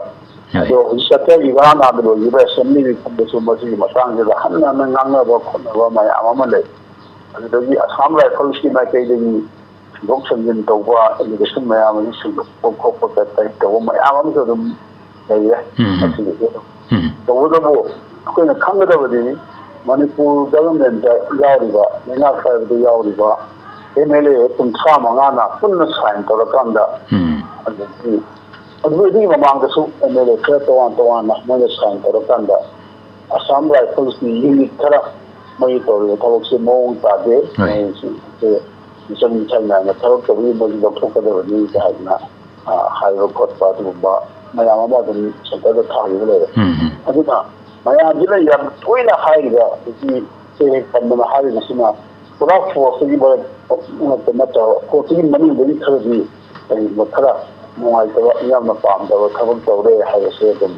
ꯍꯣꯏ꯫ ꯑꯗꯣ ꯍꯧꯖꯤꯛ ꯆꯠꯊꯈꯤꯕ ꯍꯥꯟꯅ ꯂꯣꯏꯈꯤꯕ ꯑꯦꯁꯦꯝꯕ꯭ꯂꯤ ꯃꯤꯐꯝꯗꯁꯨ ꯃꯁꯤꯒꯤ ꯃꯇꯥꯡꯁꯤꯗ ꯍꯟꯅ ꯍꯟꯅ ꯉꯥꯡꯅꯕ ꯈꯣꯠꯅꯕ ꯃꯌꯥꯝ ꯑꯃ ꯂꯩ꯫ ꯑꯗꯨꯗꯒꯤ ꯑꯁꯥꯝ ꯔꯥꯏꯐꯜꯁꯀꯤ ꯃꯥꯏꯀꯩꯗꯒꯤ ꯁꯦꯝꯗꯣꯛ ꯁꯦꯝꯖꯤꯟ ꯇꯧꯕ, allegation ꯃꯌꯥꯝ ꯑꯃ ꯁꯦꯡꯗꯣꯛꯄ ꯈꯣꯠꯄ ꯀꯔꯤ ꯀꯔꯤ ꯇꯧꯕ ꯃꯌꯥꯝ ꯑꯃꯁꯨ ꯑꯗꯨꯝ ꯂꯩꯔꯦ꯫ ꯎꯝ, ꯎꯝ꯫ ꯃꯁꯤꯒꯤꯗꯤ ꯑꯗꯨꯝ ꯎꯝ꯫ ꯇꯧꯕꯇꯕꯨ ꯑꯩꯈꯣꯏꯅ ꯈꯪꯒꯗꯕꯗꯤ ꯃꯅꯤꯄꯨꯔ ꯒꯚꯔꯟꯃꯦꯟꯗ ꯌꯥꯎꯔꯤꯕ, ꯂꯩꯉꯥꯛ ꯄꯥꯏꯕꯗ ꯌꯥꯎꯔꯤꯕ ꯑꯦꯝ ꯑꯦꯜ ꯑꯦ ꯀꯨꯟꯊ꯭ꯔꯥ ꯃꯉꯥꯅ ꯄꯨꯟꯅ ꯁꯥꯏꯟ ꯇꯧꯔꯀꯥꯟꯗ, ꯎꯝ ꯑꯗꯒꯤ ꯑꯗꯨ ꯑꯗꯨꯒꯤ ꯃꯃꯥꯡꯗꯁꯨ ꯑꯦꯝ ꯑꯦꯜ ꯑꯦ ꯈꯔ ꯇꯣꯉꯥꯟ ꯇꯣꯉꯥꯟꯅ ꯃꯣꯏꯅ ꯁꯥꯏꯟ ꯇꯧꯔꯀꯥꯟꯗ ꯑꯁꯥꯝ ꯔꯥꯏꯐꯜꯁꯀꯤ ꯌꯨꯅꯤꯠ ꯈꯔ ꯃꯣꯏ ꯇꯧꯔꯤꯕ ꯊꯕꯛꯁꯦ ꯃꯑꯣꯡ ꯇꯥꯗꯦ, ꯍꯣꯏ꯫ ꯃꯣꯏꯁꯦ ꯃꯤꯆꯪ ꯃꯤꯈꯥꯏ ꯅꯥꯏꯅ ꯊꯕꯛ ꯇꯧꯕꯒꯤ ꯃꯣꯏꯁꯨ ꯂꯧꯊꯣꯛꯀꯗꯕꯅꯤ ꯍꯥꯏꯗꯅ, ꯑ, ꯍꯥꯏꯕ ꯈꯣꯠꯄ ꯑꯗꯨꯒꯨꯝꯕ ꯃꯌꯥꯝ ꯑꯃ ꯑꯗꯨꯝ ꯁꯦꯟꯇꯔꯗ ꯊꯥꯈꯤꯕ ꯂꯩꯔꯦ꯫ ꯎꯝ ꯎꯝ ꯑꯗꯨꯅ ꯃꯌꯥꯝꯁꯤꯅ ꯌꯥꯝ ꯇꯣꯏꯅ ꯍꯥꯏꯔꯤꯕ, ꯍꯧꯖꯤꯛ ꯁꯦ ꯍꯦꯛ ꯄꯟꯗꯅ ꯍꯥꯏꯔꯤꯕꯁꯤꯅ ꯄꯨꯔꯥ ꯐꯣꯔꯁꯇꯒꯤ ꯃꯔꯛ ꯅꯠꯇꯕ, ꯐꯣꯔꯁꯇꯒꯤ ꯃꯅꯨꯡꯗꯒꯤ ꯈꯔꯗꯤ ꯀꯔꯤꯒꯨꯝꯕ ꯈꯔ ꯅꯨꯡꯉꯥꯏꯇꯕ, ꯌꯥꯝꯅ ꯄꯥꯝꯗꯕ ꯊꯕꯛ ꯇꯧꯔꯦ ꯍꯥꯏꯕꯁꯦ ꯑꯗꯨꯝ,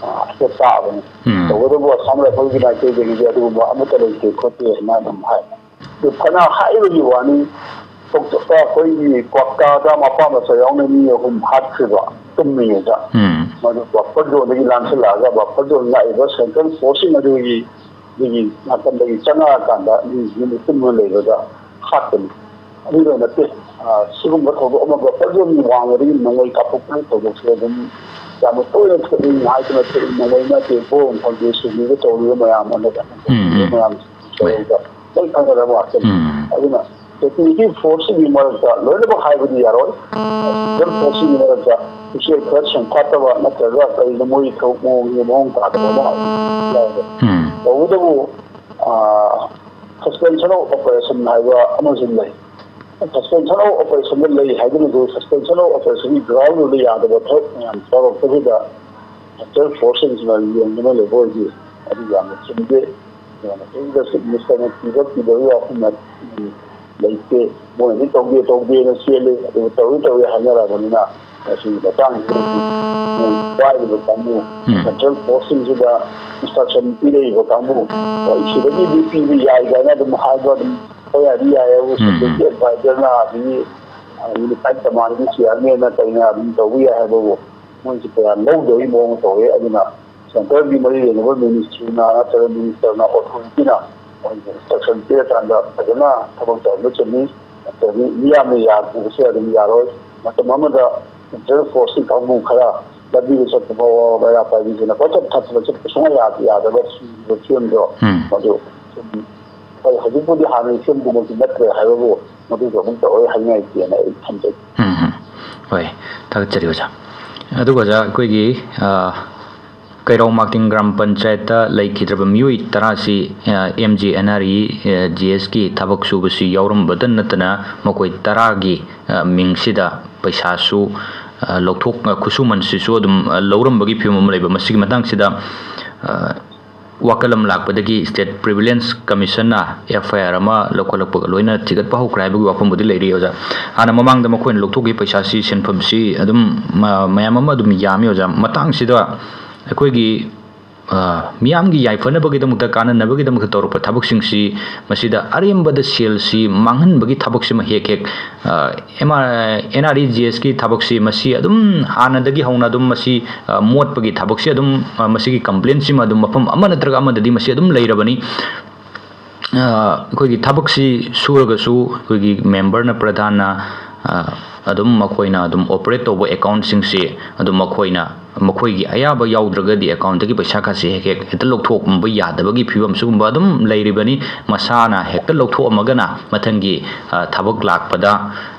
ꯑ, ꯍꯦꯛꯇ ꯇꯥꯕꯅꯤ꯫ ꯎꯝ꯫ ꯇꯧꯕꯇꯕꯨ ꯑꯁꯥꯝ ꯔꯥꯏꯐꯜꯒꯤ ꯃꯥꯏꯀꯩꯗꯒꯤꯗꯤ ꯑꯗꯨꯒꯨꯝꯕ ꯑꯃꯠꯇ ꯂꯩꯇꯦ ꯈꯣꯠꯇꯦ ꯍꯥꯏꯅ ꯑꯗꯨꯝ ꯍꯥꯏ꯫ ꯑꯗꯨ ꯐꯅ ꯍꯥꯏꯕꯒꯤ ꯋꯥꯅꯤ, ꯑꯩꯈꯣꯏꯒꯤ ꯀ꯭ꯋꯥꯛꯇꯥꯗ ꯃꯄꯥ ꯃꯆꯥ ꯌꯥꯎꯅ ꯃꯤ ꯑꯍꯨꯝ ꯍꯥꯠꯈ꯭ꯔꯤꯕ ꯇꯨꯝꯃꯤꯉꯩꯗ꯫ ꯎꯝ꯫ ꯃꯗꯨ ꯕꯐꯔ ꯖꯣꯟꯗꯒꯤ ꯂꯥꯟꯁꯤꯜꯂꯛꯑꯒ ꯕꯐꯔ ꯖꯣꯟ ꯂꯥꯛꯏꯕ ꯁꯦꯟꯇ꯭ꯔꯦꯜ ꯐꯣꯔꯁꯁꯤꯡ ꯑꯗꯨꯒꯤ, ꯑꯗꯨꯒꯤ ꯅꯥꯀꯟꯗꯒꯤ ꯆꯪꯉꯛꯑꯀꯥꯟꯗ ꯃꯤꯁꯤꯡꯗꯨ ꯇꯨꯝꯃ ꯂꯩꯕꯗ ꯍꯥꯠꯄꯅꯤ꯫ ꯑꯗꯨꯗ ꯅꯠꯇꯦ, ꯑ, ꯁꯤꯒꯨꯝꯕ ꯊꯧꯗꯣꯛ ꯑꯃ ꯕꯐꯔ ꯖꯣꯟꯒꯤ ꯋꯥꯡꯃꯗꯒꯤ ꯅꯣꯡꯃꯩ ꯀꯥꯞꯊꯣꯛꯄꯒꯤ ꯊꯧꯗꯣꯛꯁꯦ ꯑꯗꯨꯝ ꯌꯥꯝꯅ ꯇꯣꯏꯅ ꯊꯣꯛꯏ ꯍꯥꯏꯗꯅ ꯊꯣꯛꯏ꯫ ꯅꯣꯡꯃꯩ ꯅꯠꯇꯦ, ꯕꯣꯝ ꯈꯪꯗꯦ, ꯁꯨꯕꯤꯒ ꯇꯧꯔꯤꯕ ꯃꯌꯥꯝ ꯑꯃꯗ ꯎꯝ, ꯎꯝ꯫ ꯃꯌꯥꯝ ꯇꯧꯔꯤꯕ ꯂꯣꯏ ꯈꯪꯒꯗꯕ ꯉꯥꯛꯇꯅꯤ꯫ ꯎꯝ꯫ ꯑꯗꯨꯅ ꯁꯦꯀ꯭ꯌꯨꯔꯤꯇꯤ ꯐꯣꯔꯁꯁꯤꯡꯒꯤ ꯃꯔꯛꯇ ꯂꯣꯏꯅꯃꯛ ꯍꯥꯏꯕꯗꯤ ꯌꯥꯔꯣꯏ꯫ ꯁꯦꯟꯇ꯭ꯔꯦꯜ ꯐꯣꯔꯁꯁꯤꯡꯒꯤ ꯃꯔꯛꯇ ꯄꯨꯛꯆꯦꯜ ꯈꯔ ꯁꯦꯝꯐꯥꯠꯇꯕ ꯅꯠꯇ꯭ꯔꯒ ꯀꯔꯤꯅꯣ ꯃꯣꯏꯒꯤ ꯊꯕꯛ ꯃꯑꯣꯡꯁꯦ ꯃꯑꯣꯡ ꯇꯥꯗꯕ ꯑꯃ ꯌꯥꯎꯔꯦ꯫ ꯎꯝ꯫ ꯇꯧꯕꯇꯕꯨ, ꯑ, ꯁꯁꯄꯦꯟꯁꯟ ꯑꯣꯐ ꯑꯣꯄꯔꯦꯁꯟ ꯍꯥꯏꯕ ꯑꯃꯁꯨ ꯂꯩ꯫ ꯁꯁꯄꯦꯟꯁꯟ ꯑꯣꯐ ꯑꯣꯄꯔꯦꯁꯟꯗ ꯂꯩ ꯍꯥꯏꯗꯨꯅꯁꯨ ꯁꯁꯄꯦꯟꯁꯟ ꯑꯣꯐ ꯑꯣꯄꯔꯦꯁꯟꯒꯤ ꯒ꯭ꯔꯥꯎꯟꯗꯨꯗ ꯌꯥꯗꯕ ꯊꯕꯛ ꯃꯌꯥꯝ ꯇꯧꯔꯛꯄꯁꯤꯗ ꯁꯦꯟꯇ꯭ꯔꯦꯜ ꯐꯣꯔꯁꯁꯤꯡꯁꯤꯅ ꯌꯦꯡꯗꯨꯅ ꯂꯩꯕ ꯑꯣꯏꯗꯤ ꯑꯗꯨ ꯌꯥꯝꯅ ꯆꯨꯝꯗꯦ꯫ ꯑꯗꯨꯅ ꯆꯤꯐ ꯃꯤꯅꯤꯁꯇꯔꯅ ꯀꯤꯕ ꯀꯤꯗꯕꯒꯤ ꯋꯥꯐꯝ ꯂꯩꯇꯦ꯫ ꯃꯣꯏꯅꯗꯤ ꯇꯧꯗꯦ ꯇꯧꯗꯦꯅ ꯆꯦꯜꯂꯤ, ꯑꯗꯨꯒ ꯇꯧꯏ ꯇꯧꯏ ꯍꯥꯏꯅꯔꯕꯅꯤꯅ ꯃꯁꯤꯒꯤ ꯃꯇꯥꯡꯁꯤꯗꯗꯤ ꯃꯣꯏ ꯄꯥꯏꯔꯤꯕ ꯀꯥꯡꯕꯨ, ꯎꯝ꯫ ꯁꯦꯟꯇ꯭ꯔꯦꯜ ꯐꯣꯔꯁꯁꯤꯡꯁꯤꯗ ꯏꯟꯁꯇ꯭ꯔꯛꯁꯟ ꯄꯤꯔꯛꯏꯕ ꯀꯥꯡꯕꯨ, ꯍꯣꯏ, ꯁꯤꯗꯒꯤꯗꯤ ꯄꯤꯕ ꯌꯥꯏ ꯀꯥꯏꯅ ꯑꯗꯨꯝ ꯍꯥꯏꯕ ꯑꯗꯨꯝ ꯍꯣꯏ ꯌꯥꯗꯤ ꯌꯥꯏ ꯍꯥꯏꯕꯨ, ꯎꯝ꯫ ꯁꯦꯟꯇ꯭ꯔꯦꯜꯒꯤ ꯑꯦꯗꯚꯥꯏꯖꯔꯅ ꯑꯗꯒꯤ ꯌꯨꯅꯤꯐꯥꯏꯠ ꯀꯃꯥꯟꯒꯤ ꯆꯤꯌꯥꯔꯃꯦꯟꯅ ꯀꯩꯅ ꯑꯗꯨꯝ ꯇꯧꯕ ꯌꯥꯏ ꯍꯥꯏꯕꯕꯨ ꯃꯣꯏꯁꯤ ꯀꯌꯥ ꯂꯧꯗꯕꯒꯤ ꯃꯑꯣꯡ ꯇꯧꯋꯦ꯫ ꯑꯗꯨꯅ ꯁꯦꯟꯇ꯭ꯔꯦꯜꯒꯤ ꯃꯔꯤ ꯂꯩꯅꯕ ꯃꯤꯅꯤꯁꯇ꯭ꯔꯤꯅ ꯅꯠꯇ꯭ꯔꯒ ꯃꯤꯅꯤꯁꯇꯔꯅ, ꯑꯣꯊꯣꯔꯤꯇꯤꯅ ꯃꯣꯏꯒꯤ ꯏꯟꯁꯇ꯭ꯔꯛꯁꯟ ꯄꯤꯔꯀꯥꯟꯗ ꯐꯖꯅ ꯊꯕꯛ ꯇꯧꯍꯟꯕ ꯆꯨꯝꯃꯤ꯫ ꯅꯠꯇ꯭ꯔꯗꯤ ꯃꯤꯌꯥꯝꯅ ꯌꯥꯗ꯭ꯔꯤꯕꯁꯦ ꯑꯗꯨꯝ ꯌꯥꯔꯣꯏ꯫ ꯃꯇꯝ ꯑꯃꯗ ꯁꯦꯟꯇ꯭ꯔꯦꯜ ꯐꯣꯔꯁꯀꯤ ꯀꯥꯡꯕꯨ ꯈꯔ ꯂꯝꯕꯤꯗ ꯆꯠꯄ ꯐꯥꯎꯕ ꯃꯩꯔꯥ ꯄꯥꯏꯕꯤꯁꯤꯅ ꯀꯣꯏꯆꯠ ꯊꯠꯇꯅ ꯆꯠꯄ ꯁꯨꯡꯌꯥ ꯌꯥꯗ-, ꯌꯥꯗꯕ ꯁꯤꯕ ꯐꯤꯕꯝꯗꯣ ꯎꯝ꯫ ꯃꯗꯨ ꯁꯨꯝ ꯍꯣꯏ, ꯍꯧꯖꯤꯛꯄꯨꯗꯤ ꯍꯥꯟꯅꯒꯤ ꯐꯤꯕꯝꯗꯨꯃꯛꯇꯤ ꯅꯠꯇ꯭ꯔꯦ ꯍꯥꯏꯕꯕꯨ ꯃꯗꯨꯁꯨ ꯑꯗꯨꯝ ꯇꯧꯔꯣꯏ ꯍꯥꯏꯅꯤꯡꯉꯥꯏꯇꯦꯅ ꯑꯩ ꯊꯝꯖꯒꯦ꯫ ꯎꯝ, ꯎꯝ꯫ ꯍꯣꯏ, ꯊꯥꯒꯠꯆꯔꯤ ꯑꯣꯖꯥ꯫ ꯑꯗꯨꯒ ꯑꯣꯖꯥ, ꯑꯩꯈꯣꯏꯒꯤ, ꯑ, ꯀꯩꯔꯥꯎ ꯃꯥꯛꯇꯤꯡ ꯒ꯭ꯔꯥꯝ ꯄꯟꯆꯥꯌꯠꯇ ꯂꯩꯈꯤꯗ꯭ꯔꯕ ꯃꯤꯑꯣꯏ ꯇꯔꯥꯁꯤ, ꯑ, M G N R E G ꯑꯦꯁꯀꯤ ꯊꯕꯛ ꯁꯨꯕꯁꯤ ꯌꯥꯎꯔꯝꯕꯇ ꯅꯠꯇꯅ ꯃꯈꯣꯏ ꯇꯔꯥꯒꯤ, ꯑ, ꯃꯤꯡꯁꯤꯗ ꯄꯩꯁꯥꯁꯨ, ꯑ, ꯂꯧꯊꯣꯛ-, ꯑ, ꯈꯨꯠꯁꯨꯃꯟꯁꯤꯁꯨ ꯑꯗꯨꯝ, ꯑ, ꯂꯧꯔꯝꯕꯒꯤ ꯐꯤꯕꯝ ꯑꯃ ꯂꯩꯕ꯫ ꯃꯁꯤꯒꯤ ꯃꯇꯥꯡꯁꯤꯗ, ꯑ, ꯋꯥꯀꯠ ꯑꯃ ꯂꯥꯛꯄꯗꯒꯤ State Prevalence Commissionꯅ ꯑꯦꯐ ꯑꯥꯏ ꯑꯥꯔ ꯑꯃ ꯂꯧꯈꯠꯂꯛꯄꯒ ꯂꯣꯏꯅꯅ ꯊꯤꯒꯠꯄ ꯍꯧꯈ꯭ꯔꯦ ꯍꯥꯏꯕꯒꯤ ꯋꯥꯐꯝꯕꯨꯗꯤ ꯂꯩꯔꯤ ꯑꯣꯖꯥ꯫ ꯍꯥꯟꯅ ꯃꯃꯥꯡꯗ ꯃꯈꯣꯏꯅ ꯂꯧꯊꯣꯛꯈꯤꯕ ꯄꯩꯁꯥꯁꯤ, ꯁꯦꯟꯐꯝꯁꯤ ꯑꯗꯨꯝ ꯃ-, ꯃꯌꯥꯝ ꯑꯃ ꯑꯗꯨꯝ ꯌꯥꯝꯃꯤ ꯑꯣꯖꯥ꯫ ꯃꯇꯥꯡꯁꯤꯗ ꯑꯩꯈꯣꯏꯒꯤ, ꯑ, ꯃꯤꯌꯥꯝꯒꯤ ꯌꯥꯏꯐꯅꯕꯒꯤꯗꯃꯛꯇ, ꯀꯥꯟꯅꯅꯕꯒꯤꯗꯃꯛꯇ ꯇꯧꯔꯛꯄ ꯊꯕꯛꯁꯤꯡꯁꯤ, ꯃꯁꯤꯗ ꯑꯔꯦꯝꯕꯗ ꯁꯦꯜꯁꯤ ꯃꯥꯡꯍꯟꯕꯒꯤ ꯊꯕꯛꯁꯤꯃ ꯍꯦꯛ ꯍꯦꯛ, ꯑ, M R-, N R E G ꯑꯦꯁꯀꯤ ꯊꯕꯛꯁꯤ ꯃꯁꯤ ꯑꯗꯨꯝ ꯍꯥꯟꯅꯗꯒꯤ ꯍꯧꯅ ꯑꯗꯨꯝ ꯃꯁꯤ, ꯑ, ꯃꯣꯠꯄꯒꯤ ꯊꯕꯛꯁꯤ ꯑꯗꯨꯝ, ꯑ, ꯃꯁꯤꯒꯤ ꯀꯝꯄ꯭ꯂꯦꯟꯁꯤꯃ ꯑꯗꯨꯝ ꯃꯐꯝ ꯑꯃ ꯅꯠꯇ꯭ꯔꯒ ꯑꯃꯗꯗꯤ ꯃꯁꯤ ꯑꯗꯨꯝ ꯂꯩꯔꯕꯅꯤ꯫ ꯑ, ꯑꯩꯈꯣꯏꯒꯤ ꯊꯕꯛꯁꯤ ꯁꯨꯔꯒꯁꯨ ꯑꯩꯈꯣꯏꯒꯤ ꯃꯦꯝꯕꯔꯅ, ꯄ꯭ꯔꯙꯥꯟꯅ, ꯑ, ꯑꯗꯨꯝ ꯃꯈꯣꯏꯅ ꯑꯗꯨꯝ ꯑꯣꯄꯔꯦꯠ ꯇꯧꯕ ꯑꯦꯀꯥꯎꯟꯁꯤꯡꯁꯤ ꯑꯗꯨꯝ ꯃꯈꯣꯏꯅ, ꯃꯈꯣꯏꯒꯤ ꯑꯌꯥꯕ ꯌꯥꯎꯗ꯭ꯔꯒꯗꯤ ꯑꯦꯀꯥꯎꯟꯗꯒꯤ ꯄꯩꯁꯥ ꯈꯔꯁꯤ ꯍꯦꯛ ꯍꯦꯛ ꯍꯦꯛꯇ ꯂꯧꯊꯣꯛꯄ ꯌꯥꯗꯕꯒꯤ ꯐꯤꯕꯝ ꯁꯤꯒꯨꯝꯕ ꯑꯗꯨꯝ ꯂꯩꯔꯤꯕꯅꯤ꯫ ꯃꯁꯥꯅ ꯍꯦꯛꯇ ꯂꯧꯊꯣꯛꯑꯝꯃꯒꯅ ꯃꯊꯪꯒꯤ, ꯑ, ꯊꯕꯛ ꯂꯥꯛꯄꯗ,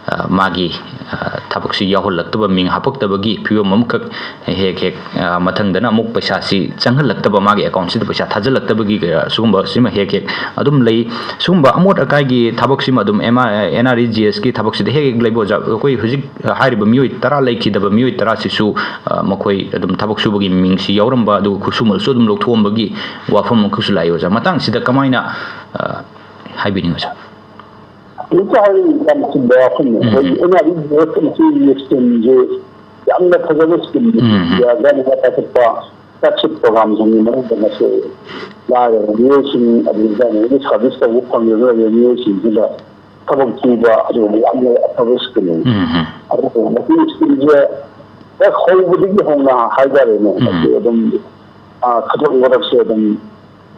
ꯑ, ꯃꯥꯒꯤ, ꯑ, ꯊꯕꯛꯁꯤ ꯌꯥꯎꯍꯜꯂꯛꯇꯕ, ꯃꯤꯡ ꯍꯥꯄꯛꯇꯕꯒꯤ ꯐꯤꯕꯝ ꯑꯃꯈꯛ ꯍꯦꯛ ꯍꯦꯛ, ꯑ, ꯃꯊꯪꯗꯅ ꯑꯃꯨꯛ ꯄꯩꯁꯥꯁꯤ ꯆꯪꯍꯜꯂꯛꯇꯕ, ꯃꯥꯒꯤ ꯑꯦꯀꯥꯎꯟꯁꯤꯗ ꯄꯩꯁꯥ ꯊꯥꯖꯤꯜꯂꯛꯇꯕꯒꯤ, ꯑ, ꯁꯤꯒꯨꯝꯕ ꯁꯤꯃ ꯍꯦꯛ ꯍꯦꯛ ꯑꯗꯨꯝ ꯂꯩ꯫ ꯁꯤꯒꯨꯝꯕ ꯑꯃꯣꯠ ꯑꯀꯥꯏꯒꯤ ꯊꯕꯛꯁꯤꯃ ꯑꯗꯨꯝ M R-, N R E G ꯑꯦꯁꯀꯤ ꯊꯕꯛꯁꯤꯗ ꯍꯦꯛ ꯍꯦꯛ ꯂꯩꯕ ꯑꯣꯖꯥ꯫ ꯑꯩꯈꯣꯏ ꯍꯧꯖꯤꯛ ꯍꯥꯏꯔꯤꯕ ꯃꯤꯑꯣꯏ ꯇꯔꯥ ꯂꯩꯈꯤꯗꯕ ꯃꯤꯑꯣꯏ ꯇꯔꯥꯁꯤꯁꯨ, ꯑ, ꯃꯈꯣꯏ ꯑꯗꯨꯝ ꯊꯕꯛ ꯁꯨꯕꯒꯤ ꯃꯤꯡꯁꯤ ꯌꯥꯎꯔꯝꯕ, ꯑꯗꯨꯒ ꯈꯨꯠꯁꯨꯃꯜꯁꯨ ꯑꯗꯨꯝ ꯂꯧꯊꯣꯛꯑꯝꯕꯒꯤ ꯋꯥꯐꯝ ꯑꯃꯈꯛꯁꯨ ꯂꯥꯛꯏ ꯑꯣꯖꯥ꯫ ꯃꯇꯥꯡꯁꯤꯗ ꯀꯃꯥꯏꯅ, ꯑ, ꯍꯥꯏꯕꯤꯅꯤꯡꯉꯤ ꯑꯣꯖꯥ? ꯍꯧꯖꯤꯛꯇ ꯍꯥꯏꯔꯤꯕ ꯌꯥꯝ ꯆꯨꯝꯕ ꯋꯥꯐꯝꯅꯤ꯫ ꯎꯝ꯫ ꯑꯩꯈꯣꯏꯒꯤ ꯑꯦꯟ ꯑꯥꯔ ꯏ ꯖꯤ ꯑꯦꯁ ꯃꯁꯤꯒꯤ ꯁ꯭ꯀꯤꯝꯁꯦ ꯌꯥꯝꯅ ꯐꯖꯕ ꯁ꯭ꯀꯤꯝꯅꯤ꯫ ꯎꯝ, ꯎꯝ꯫ ꯏꯟꯗꯤꯌꯥ ꯒꯚꯔꯟꯃꯦꯟꯠꯅ ꯄꯥꯏꯈꯠꯄ ꯐ꯭ꯂꯦꯒꯁꯤꯞ ꯄ꯭ꯔꯣꯒ꯭ꯔꯥꯝꯁꯤꯡꯒꯤ ꯃꯅꯨꯡꯗ ꯃꯁꯤ ꯂꯥꯏꯔꯕ ꯃꯤꯑꯣꯏꯁꯤꯡ, ꯑꯗꯒꯤ ꯒꯚꯔꯟꯃꯦꯟꯠꯀꯤ ꯁꯥꯔꯚꯤꯁ ꯇꯧꯕ ꯐꯪꯗꯅ ꯂꯩꯕ ꯃꯤꯑꯣꯏꯁꯤꯡꯁꯤꯗ ꯊꯕꯛ ꯄꯤꯕ ꯑꯗꯨꯒꯨꯝꯕ ꯌꯥꯝꯅ ꯑꯐꯕ ꯁ꯭ꯀꯤꯝꯅꯤ꯫ ꯎꯝ, ꯎꯝ꯫ ꯑꯗꯨꯕꯨ ꯃꯁꯤꯒꯤ ꯁ꯭ꯀꯤꯝꯁꯦ ꯍꯦꯛ ꯍꯧꯕꯗꯒꯤ ꯍꯧꯅ ꯍꯥꯏꯇꯥꯔꯦꯅꯦ, ꯎꯝ꯫ ꯃꯁꯤ ꯑꯗꯨꯝ, ꯑ, ꯈꯨꯗꯣꯡ ꯃꯔꯛꯁꯦ ꯑꯗꯨꯝ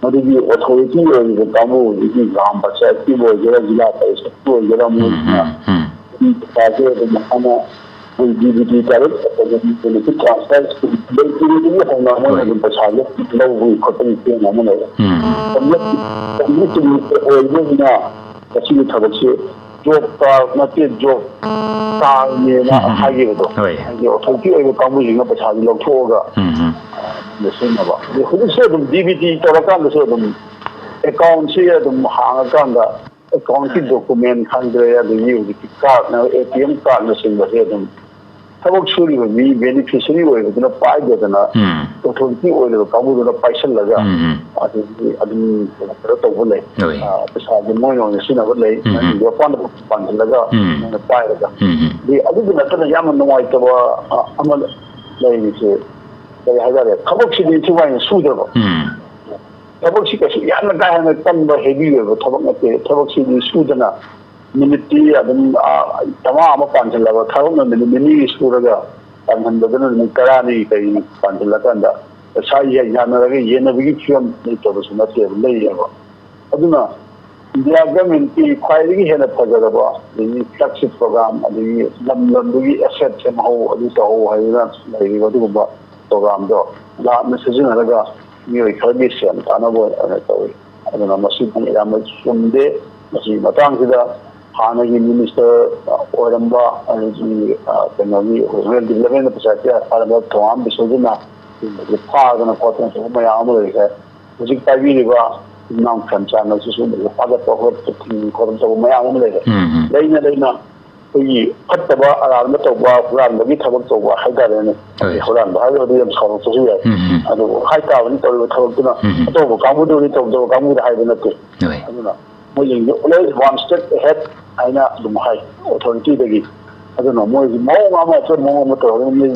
ꯃꯗꯨꯒꯤ ꯑꯣꯊꯣꯔꯤꯇꯤ ꯑꯣꯏꯔꯤꯕ ꯀꯥꯡꯕꯨ, ꯍꯧꯖꯤꯛꯀꯤ ꯒ꯭ꯔꯥꯝ ꯄꯟꯆꯥꯌꯠꯀꯤꯕꯨ ꯑꯣꯏꯒꯦꯔꯥ, ꯖꯤꯂꯥ ꯄꯔꯤꯁꯠꯀꯤ ꯑꯣꯏꯒꯦꯔꯥ, ꯎꯝ, ꯃꯣꯏꯁꯤꯅ ꯎꯝ, ꯎꯝ꯫ ꯑꯗꯨꯝ ꯄꯩꯁꯥꯁꯦ ꯑꯗꯨꯝ ꯃꯁꯥꯅ ꯑꯩꯈꯣꯏ ꯗꯤ ꯕꯤ ꯇꯤ ꯗꯥꯏꯔꯦꯛ ꯑꯩꯈꯣꯏꯒꯤ ꯕꯦꯅꯤꯐꯤꯠ ꯇ꯭ꯔꯥꯟꯁꯐꯔ ꯂꯩꯇ꯭ꯔꯤꯉꯩꯗꯒꯤ ꯍꯧꯅ ꯃꯣꯏꯅ ꯍꯣꯏ꯫ ꯑꯗꯨꯝ ꯄꯩꯁꯥꯁꯦ ꯂꯧꯕꯒꯤ ꯈꯣꯠꯄꯒꯤ ꯐꯤꯕꯝ ꯑꯃ ꯂꯩꯔꯦ꯫ ꯎꯝ꯫ ꯆꯨꯝꯃꯤ, ꯆꯨꯝꯃꯤ, ꯆꯨꯝꯃꯤ, ꯑꯣꯏꯕꯅꯤꯅ ꯃꯁꯤꯒꯤ ꯊꯕꯛꯁꯤ ꯖꯣꯕ ꯀꯥꯔꯗ ꯅꯠꯇꯦ, ꯖꯣꯕ ꯀꯥꯔꯗꯅꯦꯅ ꯎꯝ, ꯎꯝ, ꯎꯝ꯫ ꯍꯥꯏꯈꯤꯕꯗꯣ, ꯍꯣꯏ꯫ ꯍꯥꯏꯗꯤ ꯑꯣꯊꯣꯔꯤꯇꯤ ꯑꯣꯏꯕ ꯀꯥꯡꯕꯨꯁꯤꯡꯅ ꯄꯩꯁꯥꯁꯤ ꯂꯧꯊꯣꯛꯑꯒ ꯎꯝ, ꯎꯝ꯫ ꯑꯗꯨꯗ ꯁꯤꯖꯤꯟꯅꯕ꯫ ꯑꯗꯩ ꯍꯧꯖꯤꯛꯁꯨ ꯑꯗꯨꯝ ꯗꯤ ꯕꯤ ꯇꯤ ꯇꯧꯔꯀꯥꯟꯗꯁꯨ ꯑꯗꯨꯝ ꯑꯦꯀꯥꯎꯟꯁꯤ ꯑꯗꯨꯝ ꯍꯥꯡꯉꯀꯥꯟꯗ ꯑꯦꯀꯥꯎꯟꯒꯤ ꯗꯣꯀꯨꯃꯦꯟ ꯈꯪꯗ꯭ꯔꯦ, ꯑꯗꯒꯤ ꯍꯧꯖꯤꯛꯀꯤ ꯀꯥꯔꯗꯅ ꯑꯦ ꯇꯤ ꯑꯦꯝ ꯀꯥꯔꯗꯅꯆꯤꯡꯕꯁꯦ ꯑꯗꯨꯝ ꯊꯕꯛ ꯁꯨꯔꯤꯕ ꯃꯤ, ꯕꯦꯅꯤꯐꯤꯁꯔꯤ ꯑꯣꯏꯕꯗꯨꯅ ꯄꯥꯏꯗꯗꯅ ꯎꯝ꯫ ꯑꯣꯊꯣꯔꯤꯇꯤ ꯑꯣꯏꯔꯤꯕ ꯀꯥꯡꯕꯨꯗꯨꯅ ꯄꯥꯏꯁꯜꯂꯒ ꯎꯝ, ꯎꯝ꯫ ꯑꯗꯒꯤ ꯑꯗꯨꯝ ꯀꯩꯅꯣ ꯇꯧꯕ ꯂꯩ꯫ ꯍꯣꯏ꯫ ꯑ, ꯄꯩꯁꯥꯁꯦ ꯃꯣꯏꯅ ꯑꯣꯏꯅ ꯁꯤꯖꯤꯟꯅꯕ ꯂꯩ꯫ ꯎꯝ, ꯎꯝ꯫ ꯅꯪꯒꯤ ꯃꯄꯥꯟꯗ ꯄꯥꯟꯁꯤꯜꯂꯒ ꯎꯝ꯫ ꯃꯣꯏꯅ ꯄꯥꯏꯔꯒ꯫ ꯎꯝ, ꯎꯝ꯫ ꯑꯗꯒꯤ ꯑꯗꯨꯗ ꯅꯠꯇꯅ ꯌꯥꯝꯅ ꯅꯨꯡꯉꯥꯏꯇꯕ, ꯑ, ꯑꯃ ꯂꯩꯔꯤꯁꯦ ꯀꯔꯤ ꯍꯥꯏꯇꯥꯔꯦ, ꯊꯕꯛꯁꯤꯗꯤ ꯏꯊꯤ ꯅꯨꯡꯉꯥꯏꯅ ꯁꯨꯗ꯭ꯔꯕ꯫ ꯎꯝ꯫ ꯊꯕꯛꯁꯤ ꯀꯩꯁꯨ ꯌꯥꯝꯅ ꯀꯥ ꯍꯦꯟꯅ ꯀꯟꯕ, ꯍꯦꯚꯤ ꯑꯣꯏꯕ ꯊꯕꯛ ꯅꯠꯇꯦ꯫ ꯊꯕꯛꯁꯤꯗꯤ ꯁꯨꯗꯅ ꯅꯨꯃꯤꯠꯇꯤ ꯑꯗꯨꯝ, ꯑꯥ, ꯆꯥꯝꯃꯉꯥ ꯑꯃ ꯄꯥꯟꯁꯤꯜꯂꯕ, ꯊꯕꯛꯅ ꯅꯨꯃꯤꯠ ꯅꯤꯅꯤ ꯁꯨꯔꯒ ꯄꯥꯟꯍꯟꯕꯗꯨꯅ ꯅꯨꯃꯤꯠ ꯇꯔꯥꯅꯤ ꯀꯔꯤ ꯄꯥꯟꯁꯤꯜꯂꯀꯥꯟꯗ ꯄꯩꯁꯥ ꯌꯥ-, ꯌꯥꯅꯔꯒ ꯌꯦꯟꯅꯕꯒꯤ ꯐꯤꯕꯝ ꯂꯩꯇꯕꯁꯨ ꯅꯠꯇꯦꯕ, ꯂꯩꯌꯦꯕ꯫ ꯑꯗꯨꯅ ꯏꯟꯗꯤꯌꯥ ꯒꯃꯦꯟꯀꯤ ꯈ꯭ꯋꯥꯏꯗꯒꯤ ꯍꯦꯟꯅ ꯐꯖꯔꯕ, ꯑꯗꯒꯤ ꯐ꯭ꯂꯦꯒꯁꯤꯞ ꯄ꯭ꯔꯣꯒ꯭ꯔꯥꯝ, ꯑꯗꯒꯤ ꯂꯝ ꯂꯝꯗꯨꯒꯤ ꯑꯦꯁꯦꯠ ꯁꯦꯝꯍꯧ, ꯑꯗꯨ ꯇꯧꯍꯧ ꯍꯥꯏꯗꯅ ꯂꯩꯔꯤꯕ ꯑꯗꯨꯒꯨꯝꯕ ꯄ꯭ꯔꯣꯒ꯭ꯔꯥꯝꯗꯣ ꯂꯥꯞꯅ ꯁꯤꯖꯤꯟꯅꯔꯒ ꯃꯤꯑꯣꯏ ꯈꯔꯒꯤ ꯁꯦꯟ ꯀꯥꯟꯅꯕ ꯑꯣꯏꯅ ꯇꯧꯏ꯫ ꯑꯗꯨꯅ ꯃꯁꯤ ꯌꯥꯝꯅ ꯆꯨꯝꯗꯦ꯫ ꯃꯁꯤꯒꯤ ꯃꯇꯥꯡꯁꯤꯗ ꯍꯥꯟꯅꯒꯤ ꯃꯤꯅꯤꯁꯇꯔ ꯑꯣꯏꯔꯝꯕ, ꯑꯗꯒꯤ, ꯑ, ꯀꯩꯅꯣꯒꯤ ꯔꯨꯔꯦꯜ ꯗꯤꯕ꯭ꯂꯞꯃꯦꯟ ꯄꯩꯁꯥ ꯀꯌꯥ ꯄꯥꯏꯔꯝꯕ ꯊꯧꯉꯥꯝ ꯕꯤꯁꯣꯖꯤꯠꯅ ꯁꯤꯒꯨꯝꯕꯁꯦ ꯐꯥꯗꯅ ꯈꯣꯠꯇꯅ ꯇꯧꯕ ꯃꯌꯥꯝ ꯑꯃ ꯂꯩꯈ꯭ꯔꯦ꯫ ꯍꯧꯖꯤꯛ ꯄꯥꯏꯕꯤꯔꯤꯕ ꯏꯅꯥꯎ ꯈ꯭ꯔꯦꯝꯆꯥꯟꯅꯁꯨ ꯁꯤꯒꯨꯝꯕꯁꯦ ꯐꯥꯒꯠꯄ ꯈꯣꯠꯄ, ꯊꯤꯡꯕ ꯈꯣꯠꯄ ꯇꯧꯕ ꯃꯌꯥꯝ ꯑꯃ ꯂꯩꯔꯦ꯫ ꯎꯝ, ꯎꯝ꯫ ꯂꯩꯅ ꯂꯩꯅ ꯑꯩꯈꯣꯏꯒꯤ ꯐꯠꯇꯕ ꯑꯔꯥꯟꯕ ꯇꯧꯕ, ꯍꯨꯔꯥꯟꯕꯒꯤ ꯊꯕꯛ ꯇꯧꯕ ꯍꯥꯏꯇꯥꯔꯦꯅꯦ꯫ ꯍꯣꯏ꯫ ꯍꯨꯔꯥꯟꯕ ꯍꯥꯏꯔꯒꯗꯤ ꯌꯥꯝ ꯁꯥꯎꯔꯛꯄꯁꯨ ꯌꯥꯏ꯫ ꯎꯝ, ꯎꯝ꯫ ꯑꯗꯨꯕꯨ ꯍꯥꯏꯇꯥꯕꯅꯤ ꯇꯧꯔꯤꯕ ꯊꯕꯛꯇꯨꯅ ꯎꯝ, ꯎꯝ꯫ ꯑꯇꯧꯕ ꯀꯥꯡꯕꯨꯗꯨꯅꯤ, ꯇꯧꯗꯕ ꯀꯥꯡꯕꯨꯗ ꯍꯥꯏꯕ ꯅꯠꯇꯦ꯫ ꯍꯣꯏ꯫ ꯑꯗꯨꯅ ꯃꯣꯏꯁꯤꯡꯁꯦ always one step ahead ꯍꯥꯏꯅ ꯑꯗꯨꯝ ꯍꯥꯏ ꯑꯣꯊꯣꯔꯤꯇꯤꯗꯒꯤ꯫ ꯑꯗꯨꯅ ꯃꯣꯏꯒꯤ ꯃꯑꯣꯡ ꯑꯃ, ꯑꯆꯨꯝꯕ ꯃꯑꯣꯡ ꯑꯃ ꯇꯧꯔꯒ ꯃꯤ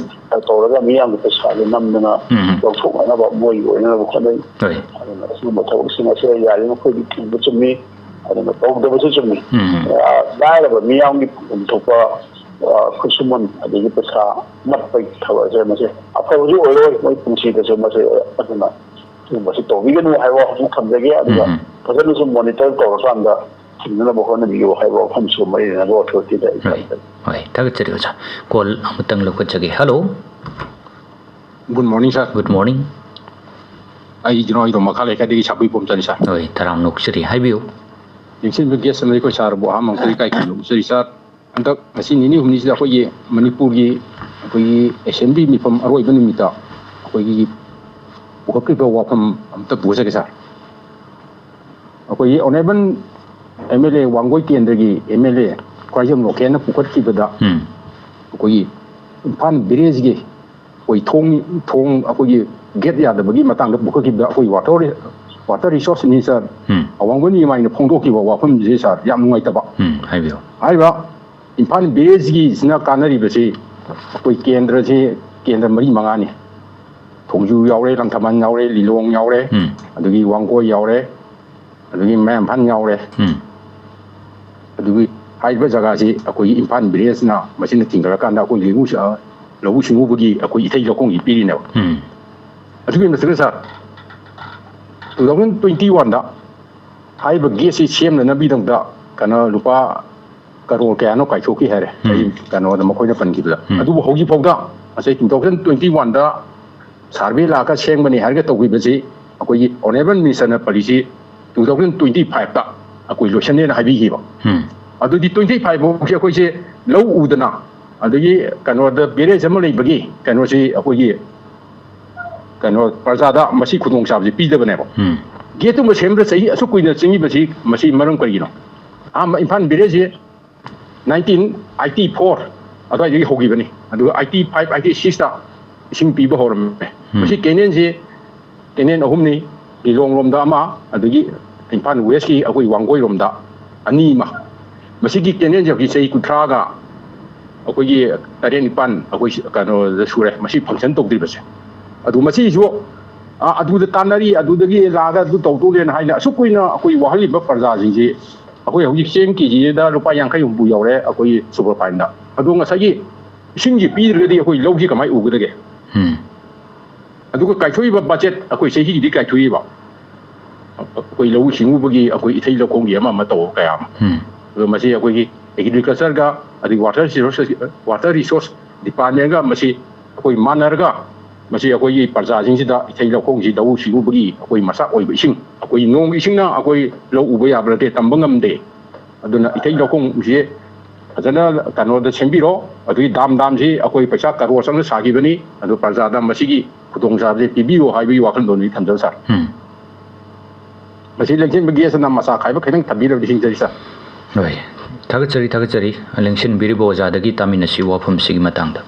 ꯇꯧꯔꯒ ꯃꯤꯌꯥꯝꯒꯤ ꯄꯩꯁꯥꯁꯦ ꯅꯝꯗꯅ ꯎꯝ, ꯎꯝ꯫ ꯂꯧꯊꯣꯛꯅꯅꯕ ꯃꯣꯏꯒꯤ ꯑꯣꯏꯅꯕ ꯍꯣꯠꯅꯩ꯫ ꯍꯣꯏ꯫ ꯑꯗꯨꯅ ꯑꯁꯤꯒꯨꯝꯕ ꯊꯕꯛꯁꯤꯡ ꯑꯁꯦ ꯌꯥꯔꯤꯕ ꯃꯈꯩꯗꯤ ꯊꯤꯡꯕ ꯆꯨꯝꯃꯤ꯫ ꯑꯗꯨꯅ ꯇꯧꯗꯕꯁꯨ ꯆꯨꯝꯃꯤ꯫ ꯎꯝ꯫ ꯑ, ꯂꯥꯏꯔꯕ ꯃꯤꯌꯥꯝꯒꯤ ꯐꯪꯐꯝ ꯊꯣꯛꯄ, ꯑ, ꯈꯨꯠꯁꯨꯃꯟ ꯑꯗꯒꯤ ꯄꯩꯁꯥ ꯃꯠꯄꯒꯤ ꯊꯕꯛꯁꯦ ꯃꯁꯤ ꯑꯐꯕꯁꯨ ꯑꯣꯏꯔꯣꯏ ꯃꯣꯏ ꯄꯨꯟꯁꯤꯗꯁꯨ ꯃꯁꯤ꯫ ꯑꯗꯨꯅ ꯁꯤꯒꯨꯝꯕꯁꯤ ꯇꯧꯕꯤꯒꯅꯨ ꯍꯥꯏꯕ ꯋꯥꯐꯝ ꯊꯝꯖꯒꯦ꯫ ꯑꯗꯨꯒ ꯎꯝ꯫ ꯐꯖꯅꯁꯨ ꯃꯣꯅꯤꯇꯔ ꯇꯧꯔꯀꯥꯟꯗ ꯊꯤꯡꯅꯅꯕ ꯍꯣꯠꯅꯕꯤꯌꯨ ꯍꯥꯏꯕ ꯋꯥꯐꯝꯁꯨ ꯃꯔꯤ ꯂꯩꯅꯕ ꯑꯣꯊꯣꯔꯤꯇꯤꯗ ꯑꯩ ꯍꯣꯏ, ꯊꯝꯖꯒꯦ꯫ ꯍꯣꯏ, ꯊꯥꯒꯠꯆꯔꯤ ꯑꯣꯖꯥ꯫ ꯀꯣꯜ ꯑꯃꯇꯪ ꯂꯧꯈꯠꯆꯒꯦ꯫ Hello. Good morning, sir꯫ Good morning꯫ ꯑꯩ ꯖꯤꯅꯣꯏꯗꯣ ꯃꯈꯥ ꯂꯩꯀꯥꯏꯗꯒꯤ ꯁꯥꯄꯨꯏ ꯄꯣꯝꯆꯥꯅꯤ, sir꯫ ꯍꯣꯏ, ꯇꯔꯥꯝꯅ ꯑꯣꯛꯆꯔꯤ, ꯍꯥꯏꯕꯤꯌꯨ꯫ ꯌꯦꯡꯁꯤꯟꯕ guest ꯑꯃꯗꯤ ꯑꯩꯈꯣꯏ sirꯕꯨ ꯑꯍꯥꯟꯕ ꯃꯛꯇꯗ ꯏꯀꯥꯏ ꯈꯨꯝꯅꯕ ꯎꯠꯆꯔꯤ, sir꯫ ꯍꯟꯗꯛ ꯉꯁꯤ ꯅꯤꯅꯤ ꯍꯨꯝꯅꯤꯁꯤꯗ ꯑꯩꯈꯣꯏꯒꯤ ꯃꯅꯤꯄꯨꯔꯒꯤ ꯑꯩꯈꯣꯏꯒꯤ assembly ꯃꯤꯐꯝ ꯑꯔꯣꯏꯕ ꯅꯨꯃꯤꯠꯇ ꯑꯩꯈꯣꯏꯒꯤ ꯄꯨꯈꯠꯈ꯭ꯔꯤꯕ ꯋꯥꯐꯝ ꯑꯝꯇ ꯄꯨꯖꯒꯦ, sir꯫ ꯑꯩꯈꯣꯏꯒꯤ honourable MLA ꯋꯥꯡꯒꯣꯏ ꯀꯦꯟꯗ꯭ꯔꯒꯤ MLA ꯈ꯭ꯋꯥꯏꯖꯝ ꯂꯣꯀꯦꯟꯅ ꯄꯨꯈꯠꯈꯤꯕꯗ ꯎꯝ꯫ ꯑꯩꯈꯣꯏꯒꯤ ꯏꯝꯐꯥꯜ villageꯀꯤ ꯑꯩꯈꯣꯏ ꯊꯣꯡ, ꯊꯣꯡ ꯑꯩꯈꯣꯏꯒꯤ gate ꯌꯥꯗꯕꯒꯤ ꯃꯇꯥꯡꯗ ꯄꯨꯈꯠꯈꯤꯕꯗ ꯑꯩꯈꯣꯏ water, water resource minister ꯎꯝ꯫ ꯑꯋꯥꯡꯕ ꯅꯤꯃꯥꯏꯅ ꯐꯣꯡꯗꯣꯛꯈꯤꯕ ꯋꯥꯐꯝꯁꯦ, sir, ꯌꯥꯝ ꯅꯨꯡꯉꯥꯏꯇꯕ꯫ ꯎꯝ, ꯍꯥꯏꯕꯤꯌꯨ꯫ ꯍꯥꯏꯔꯤꯕ ꯏꯝꯐꯥꯜ villageꯀꯤꯁꯤꯅ ꯀꯥꯟꯅꯔꯤꯕꯁꯤ ꯑꯩꯈꯣꯏ ꯀꯦꯟꯗ꯭ꯔꯁꯤ, ꯀꯦꯟꯗ꯭ꯔ ꯃꯔꯤ ꯃꯉꯥꯅꯤ꯫ ꯊꯣꯡꯖꯨ ꯌꯥꯎꯔꯦ, ꯂꯪꯊꯕꯥꯜ ꯌꯥꯎꯔꯦ, ꯂꯤꯂꯣꯡ ꯌꯥꯎꯔꯦ, ꯎꯝ꯫ ꯑꯗꯒꯤ ꯋꯥꯡꯒꯣꯏ ꯌꯥꯎꯔꯦ, ꯑꯗꯒꯤ ꯃꯌꯥꯡ ꯏꯝꯐꯥꯜ ꯌꯥꯎꯔꯦ꯫ ꯎꯝ꯫ ꯑꯗꯨꯒꯤ ꯍꯥꯏꯔꯤꯕ ꯖꯒꯥꯁꯤ ꯑꯩꯈꯣꯏꯒꯤ ꯏꯝꯐꯥꯜ villageꯅ ꯃꯁꯤꯅ ꯊꯤꯡꯒꯠꯂꯀꯥꯟꯗ ꯑꯩꯈꯣꯏ ꯂꯤꯡꯎ-, ꯑ, ꯂꯧꯎ ꯁꯤꯡꯎꯕꯒꯤ ꯑꯩꯈꯣꯏ ꯏꯊꯩ ꯂꯧꯈꯣꯡꯁꯤ ꯄꯤꯔꯤꯅꯦꯕ꯫ ꯎꯝ꯫ ꯑꯗꯨꯒꯤ ꯃꯊꯛꯇ, sir, two thousand twenty oneꯗ ꯍꯥꯏꯔꯤꯕ gateꯁꯤ ꯁꯦꯝꯅꯅꯕꯒꯤꯗꯃꯛꯇ ꯀꯩꯅꯣ ꯂꯨꯄꯥ ꯀꯔꯣꯔ ꯀꯌꯥꯅꯣ ꯀꯥꯏꯊꯣꯛꯈꯤ ꯍꯥꯏꯔꯦ꯫ ꯎꯝ꯫ ꯑꯩ ꯀꯩꯅꯣꯗ ꯃꯈꯣꯏꯅ ꯄꯟꯈꯤꯕꯗ꯫ ꯎꯝ꯫ ꯑꯗꯨꯕꯨ ꯍꯧꯖꯤꯛ ꯐꯥꯎꯗ ꯉꯁꯥꯏ two thousand twenty oneꯗ survey ꯂꯥꯛꯑꯒ ꯁꯦꯝꯒꯅꯤ ꯍꯥꯏꯔꯒ ꯇꯧꯈꯤꯕꯁꯤ ꯑꯩꯈꯣꯏꯒꯤ honourable ministerꯅ ꯄꯜꯂꯤꯁꯤ two thousand twenty fiveꯇ ꯑꯩꯈꯣꯏ ꯂꯣꯏꯁꯟꯅꯦꯅ ꯍꯥꯏꯕꯤꯈꯤꯕ꯫ ꯎꯝ꯫ ꯑꯗꯨꯗꯤ twenty five ꯐꯥꯎꯁꯦ ꯑꯩꯈꯣꯏꯁꯦ ꯂꯧ ꯎꯗꯅ, ꯑꯗꯒꯤ ꯀꯩꯅꯣꯗ village ꯑꯃ ꯂꯩꯕꯒꯤ ꯀꯩꯅꯣꯁꯤ ꯑꯩꯈꯣꯏꯒꯤ ꯀꯩꯅꯣ ꯄ꯭ꯔꯖꯥꯗ ꯃꯁꯤ ꯈꯨꯗꯣꯡꯆꯥꯕꯁꯤ ꯄꯤꯗꯕꯅꯦꯕ꯫ ꯎꯝ꯫ Gateꯇꯨꯃ ꯁꯦꯝꯕꯗ ꯆꯍꯤ ꯑꯁꯨꯛ ꯀꯨꯏꯅ ꯆꯪꯉꯤꯕꯁꯤ ꯃꯁꯤ ꯃꯔꯝ ꯀꯔꯤꯒꯤꯅꯣ? ꯑꯍꯥꯟꯕ ꯏꯝꯐꯥꯜ villageꯁꯤ nineteen eighty four ꯑꯗꯨꯋꯥꯏꯗꯒꯤ ꯍꯧꯈꯤꯕꯅꯤ꯫ ꯑꯗꯨꯒ eighty five, eighty sixꯇ ꯏꯁꯤꯡ ꯄꯤꯕ ꯍꯧꯔꯝꯃꯦ꯫ ꯎꯝ꯫ ꯃꯁꯤ canalꯁꯤ canal ꯑꯍꯨꯝꯅꯤ, ꯂꯤꯂꯣꯡ ꯂꯣꯝꯗ ꯑꯃ, ꯑꯗꯒꯤ ꯏꯝꯐꯥꯜ westꯀꯤ ꯑꯩꯈꯣꯏ ꯋꯥꯡꯒꯣꯏꯔꯣꯝꯗ ꯑꯅꯤ ꯑꯃ꯫ ꯃꯁꯤꯒꯤ canalꯁꯦ ꯍꯧꯖꯤꯛ ꯆꯍꯤ ꯀꯨꯟꯊ꯭ꯔꯥꯒ ꯑꯩꯈꯣꯏꯒꯤ ꯇꯔꯦꯠ ꯅꯤꯄꯥꯜ ꯑꯩꯈꯣꯏ ꯀꯩꯅꯣꯗ ꯁꯨꯔꯦ ꯃꯁꯤ function ꯇꯧꯗ꯭ꯔꯤꯕꯁꯦ꯫ ꯑꯗꯨ ꯃꯁꯤꯁꯨ, ꯑ, ꯑꯗꯨꯗ ꯇꯥꯟꯅꯔꯤ, ꯑꯗꯨꯗꯒꯤ ꯂꯥꯛꯑꯒ ꯑꯗꯨ ꯇꯧꯗꯧꯔꯦꯅ ꯍꯥꯏꯅ ꯑꯁꯨꯛ ꯀꯨꯏꯅ ꯑꯩꯈꯣꯏ ꯋꯥꯍꯜꯂꯤꯕ ꯄ꯭ꯔꯖꯥꯁꯤꯡꯁꯤ ꯑꯩꯈꯣꯏ ꯍꯧꯖꯤꯛ ꯆꯦꯡ KGꯗ ꯂꯨꯄꯥ ꯌꯥꯡꯈꯩ ꯍꯨꯝꯐꯨ ꯌꯧꯔꯦ ꯑꯩꯈꯣꯏꯒꯤ superfineꯗ꯫ ꯑꯗꯣ ꯉꯁꯥꯏꯒꯤ ꯏꯁꯤꯡꯁꯤ ꯄꯤꯗ꯭ꯔꯒꯗꯤ ꯑꯩꯈꯣꯏ ꯂꯧꯁꯤ ꯀꯃꯥꯏꯅ ꯎꯒꯗꯒꯦ? ꯎꯝ꯫ ꯑꯗꯨꯒ ꯀꯥꯏꯊꯣꯛꯏꯕ budget ꯑꯩꯈꯣꯏ ꯆꯍꯤꯒꯤꯗꯤ ꯀꯥꯏꯊꯣꯛꯏꯕ ꯑꯩꯈꯣꯏ ꯂꯧꯎ ꯁꯤꯡꯎꯕꯒꯤ, ꯑꯩꯈꯣꯏ ꯏꯊꯩ ꯂꯧꯈꯣꯡꯒꯤ ꯑꯃ ꯑꯃ ꯇꯧꯕ ꯀꯌꯥ ꯑꯃ꯫ ꯎꯝ꯫ ꯑꯗꯣ ꯃꯁꯤ ꯑꯩꯈꯣꯏꯒꯤ agriculture-ꯒ ꯑꯗꯒꯤ water resources, water resource department-ꯒ ꯃꯁꯤ ꯑꯩꯈꯣꯏ ꯃꯥꯟꯅꯔꯒ, ꯃꯁꯤ ꯑꯩꯈꯣꯏꯒꯤ ꯄ꯭ꯔꯖꯥꯁꯤꯡꯁꯤꯗ ꯏꯊꯩ ꯂꯧꯈꯣꯡꯁꯤ ꯂꯧꯎ ꯁꯤꯡꯎꯕꯒꯤ ꯑꯩꯈꯣꯏ ꯃꯆꯥꯛ ꯑꯣꯏꯕ ꯏꯁꯤꯡ, ꯑꯩꯈꯣꯏ ꯅꯣꯡ ꯏꯁꯤꯡꯅ ꯑꯩꯈꯣꯏ ꯂꯧ ꯎꯕ ꯌꯥꯕ ꯅꯠꯇꯦ, ꯇꯝꯕ ꯉꯝꯗꯦ꯫ ꯑꯗꯨꯅ ꯏꯊꯩ ꯂꯧꯈꯣꯡꯁꯤ ꯐꯖꯅ ꯀꯩꯅꯣꯗ ꯁꯦꯝꯕꯤꯔꯣ꯫ ꯑꯗꯨꯒꯤ dam, dam-ꯁꯤ ꯑꯩꯈꯣꯏ ꯄꯩꯁꯥ ꯀꯔꯣꯔ ꯆꯪꯅ ꯁꯥꯈꯤꯕꯅꯤ꯫ ꯑꯗꯨ ꯄ꯭ꯔꯖꯥꯗ ꯃꯁꯤꯒꯤ ꯈꯨꯗꯣꯡꯆꯥꯕꯁꯦ ꯄꯤꯕꯤꯌꯨ ꯍꯥꯏꯕꯒꯤ ꯋꯥꯈꯜꯂꯣꯟꯗꯤ ꯊꯝꯖꯕ, ꯁꯥꯔ꯫ ꯎꯝ꯫ ꯃꯁꯤ ꯂꯦꯡꯁꯤꯟꯕꯒꯤ ꯑꯁꯤꯅ ꯃꯆꯥ ꯈꯥꯏꯕ ꯈꯤꯇꯪ ꯊꯝꯕꯤꯔꯕꯗꯤ ꯁꯤꯡꯖꯔꯤ, ꯁꯥꯔ꯫ ꯍꯣꯏ, ꯊꯥꯒꯠꯆꯔꯤ, ꯊꯥꯒꯠꯆꯔꯤ꯫ ꯂꯦꯡꯁꯤꯟꯕꯤꯔꯤꯕ ꯑꯣꯖꯥꯗꯒꯤ ꯇꯥꯃꯤꯟꯅꯁꯤ ꯋꯥꯐꯝꯁꯤꯒꯤ ꯃꯇꯥꯡꯗ꯫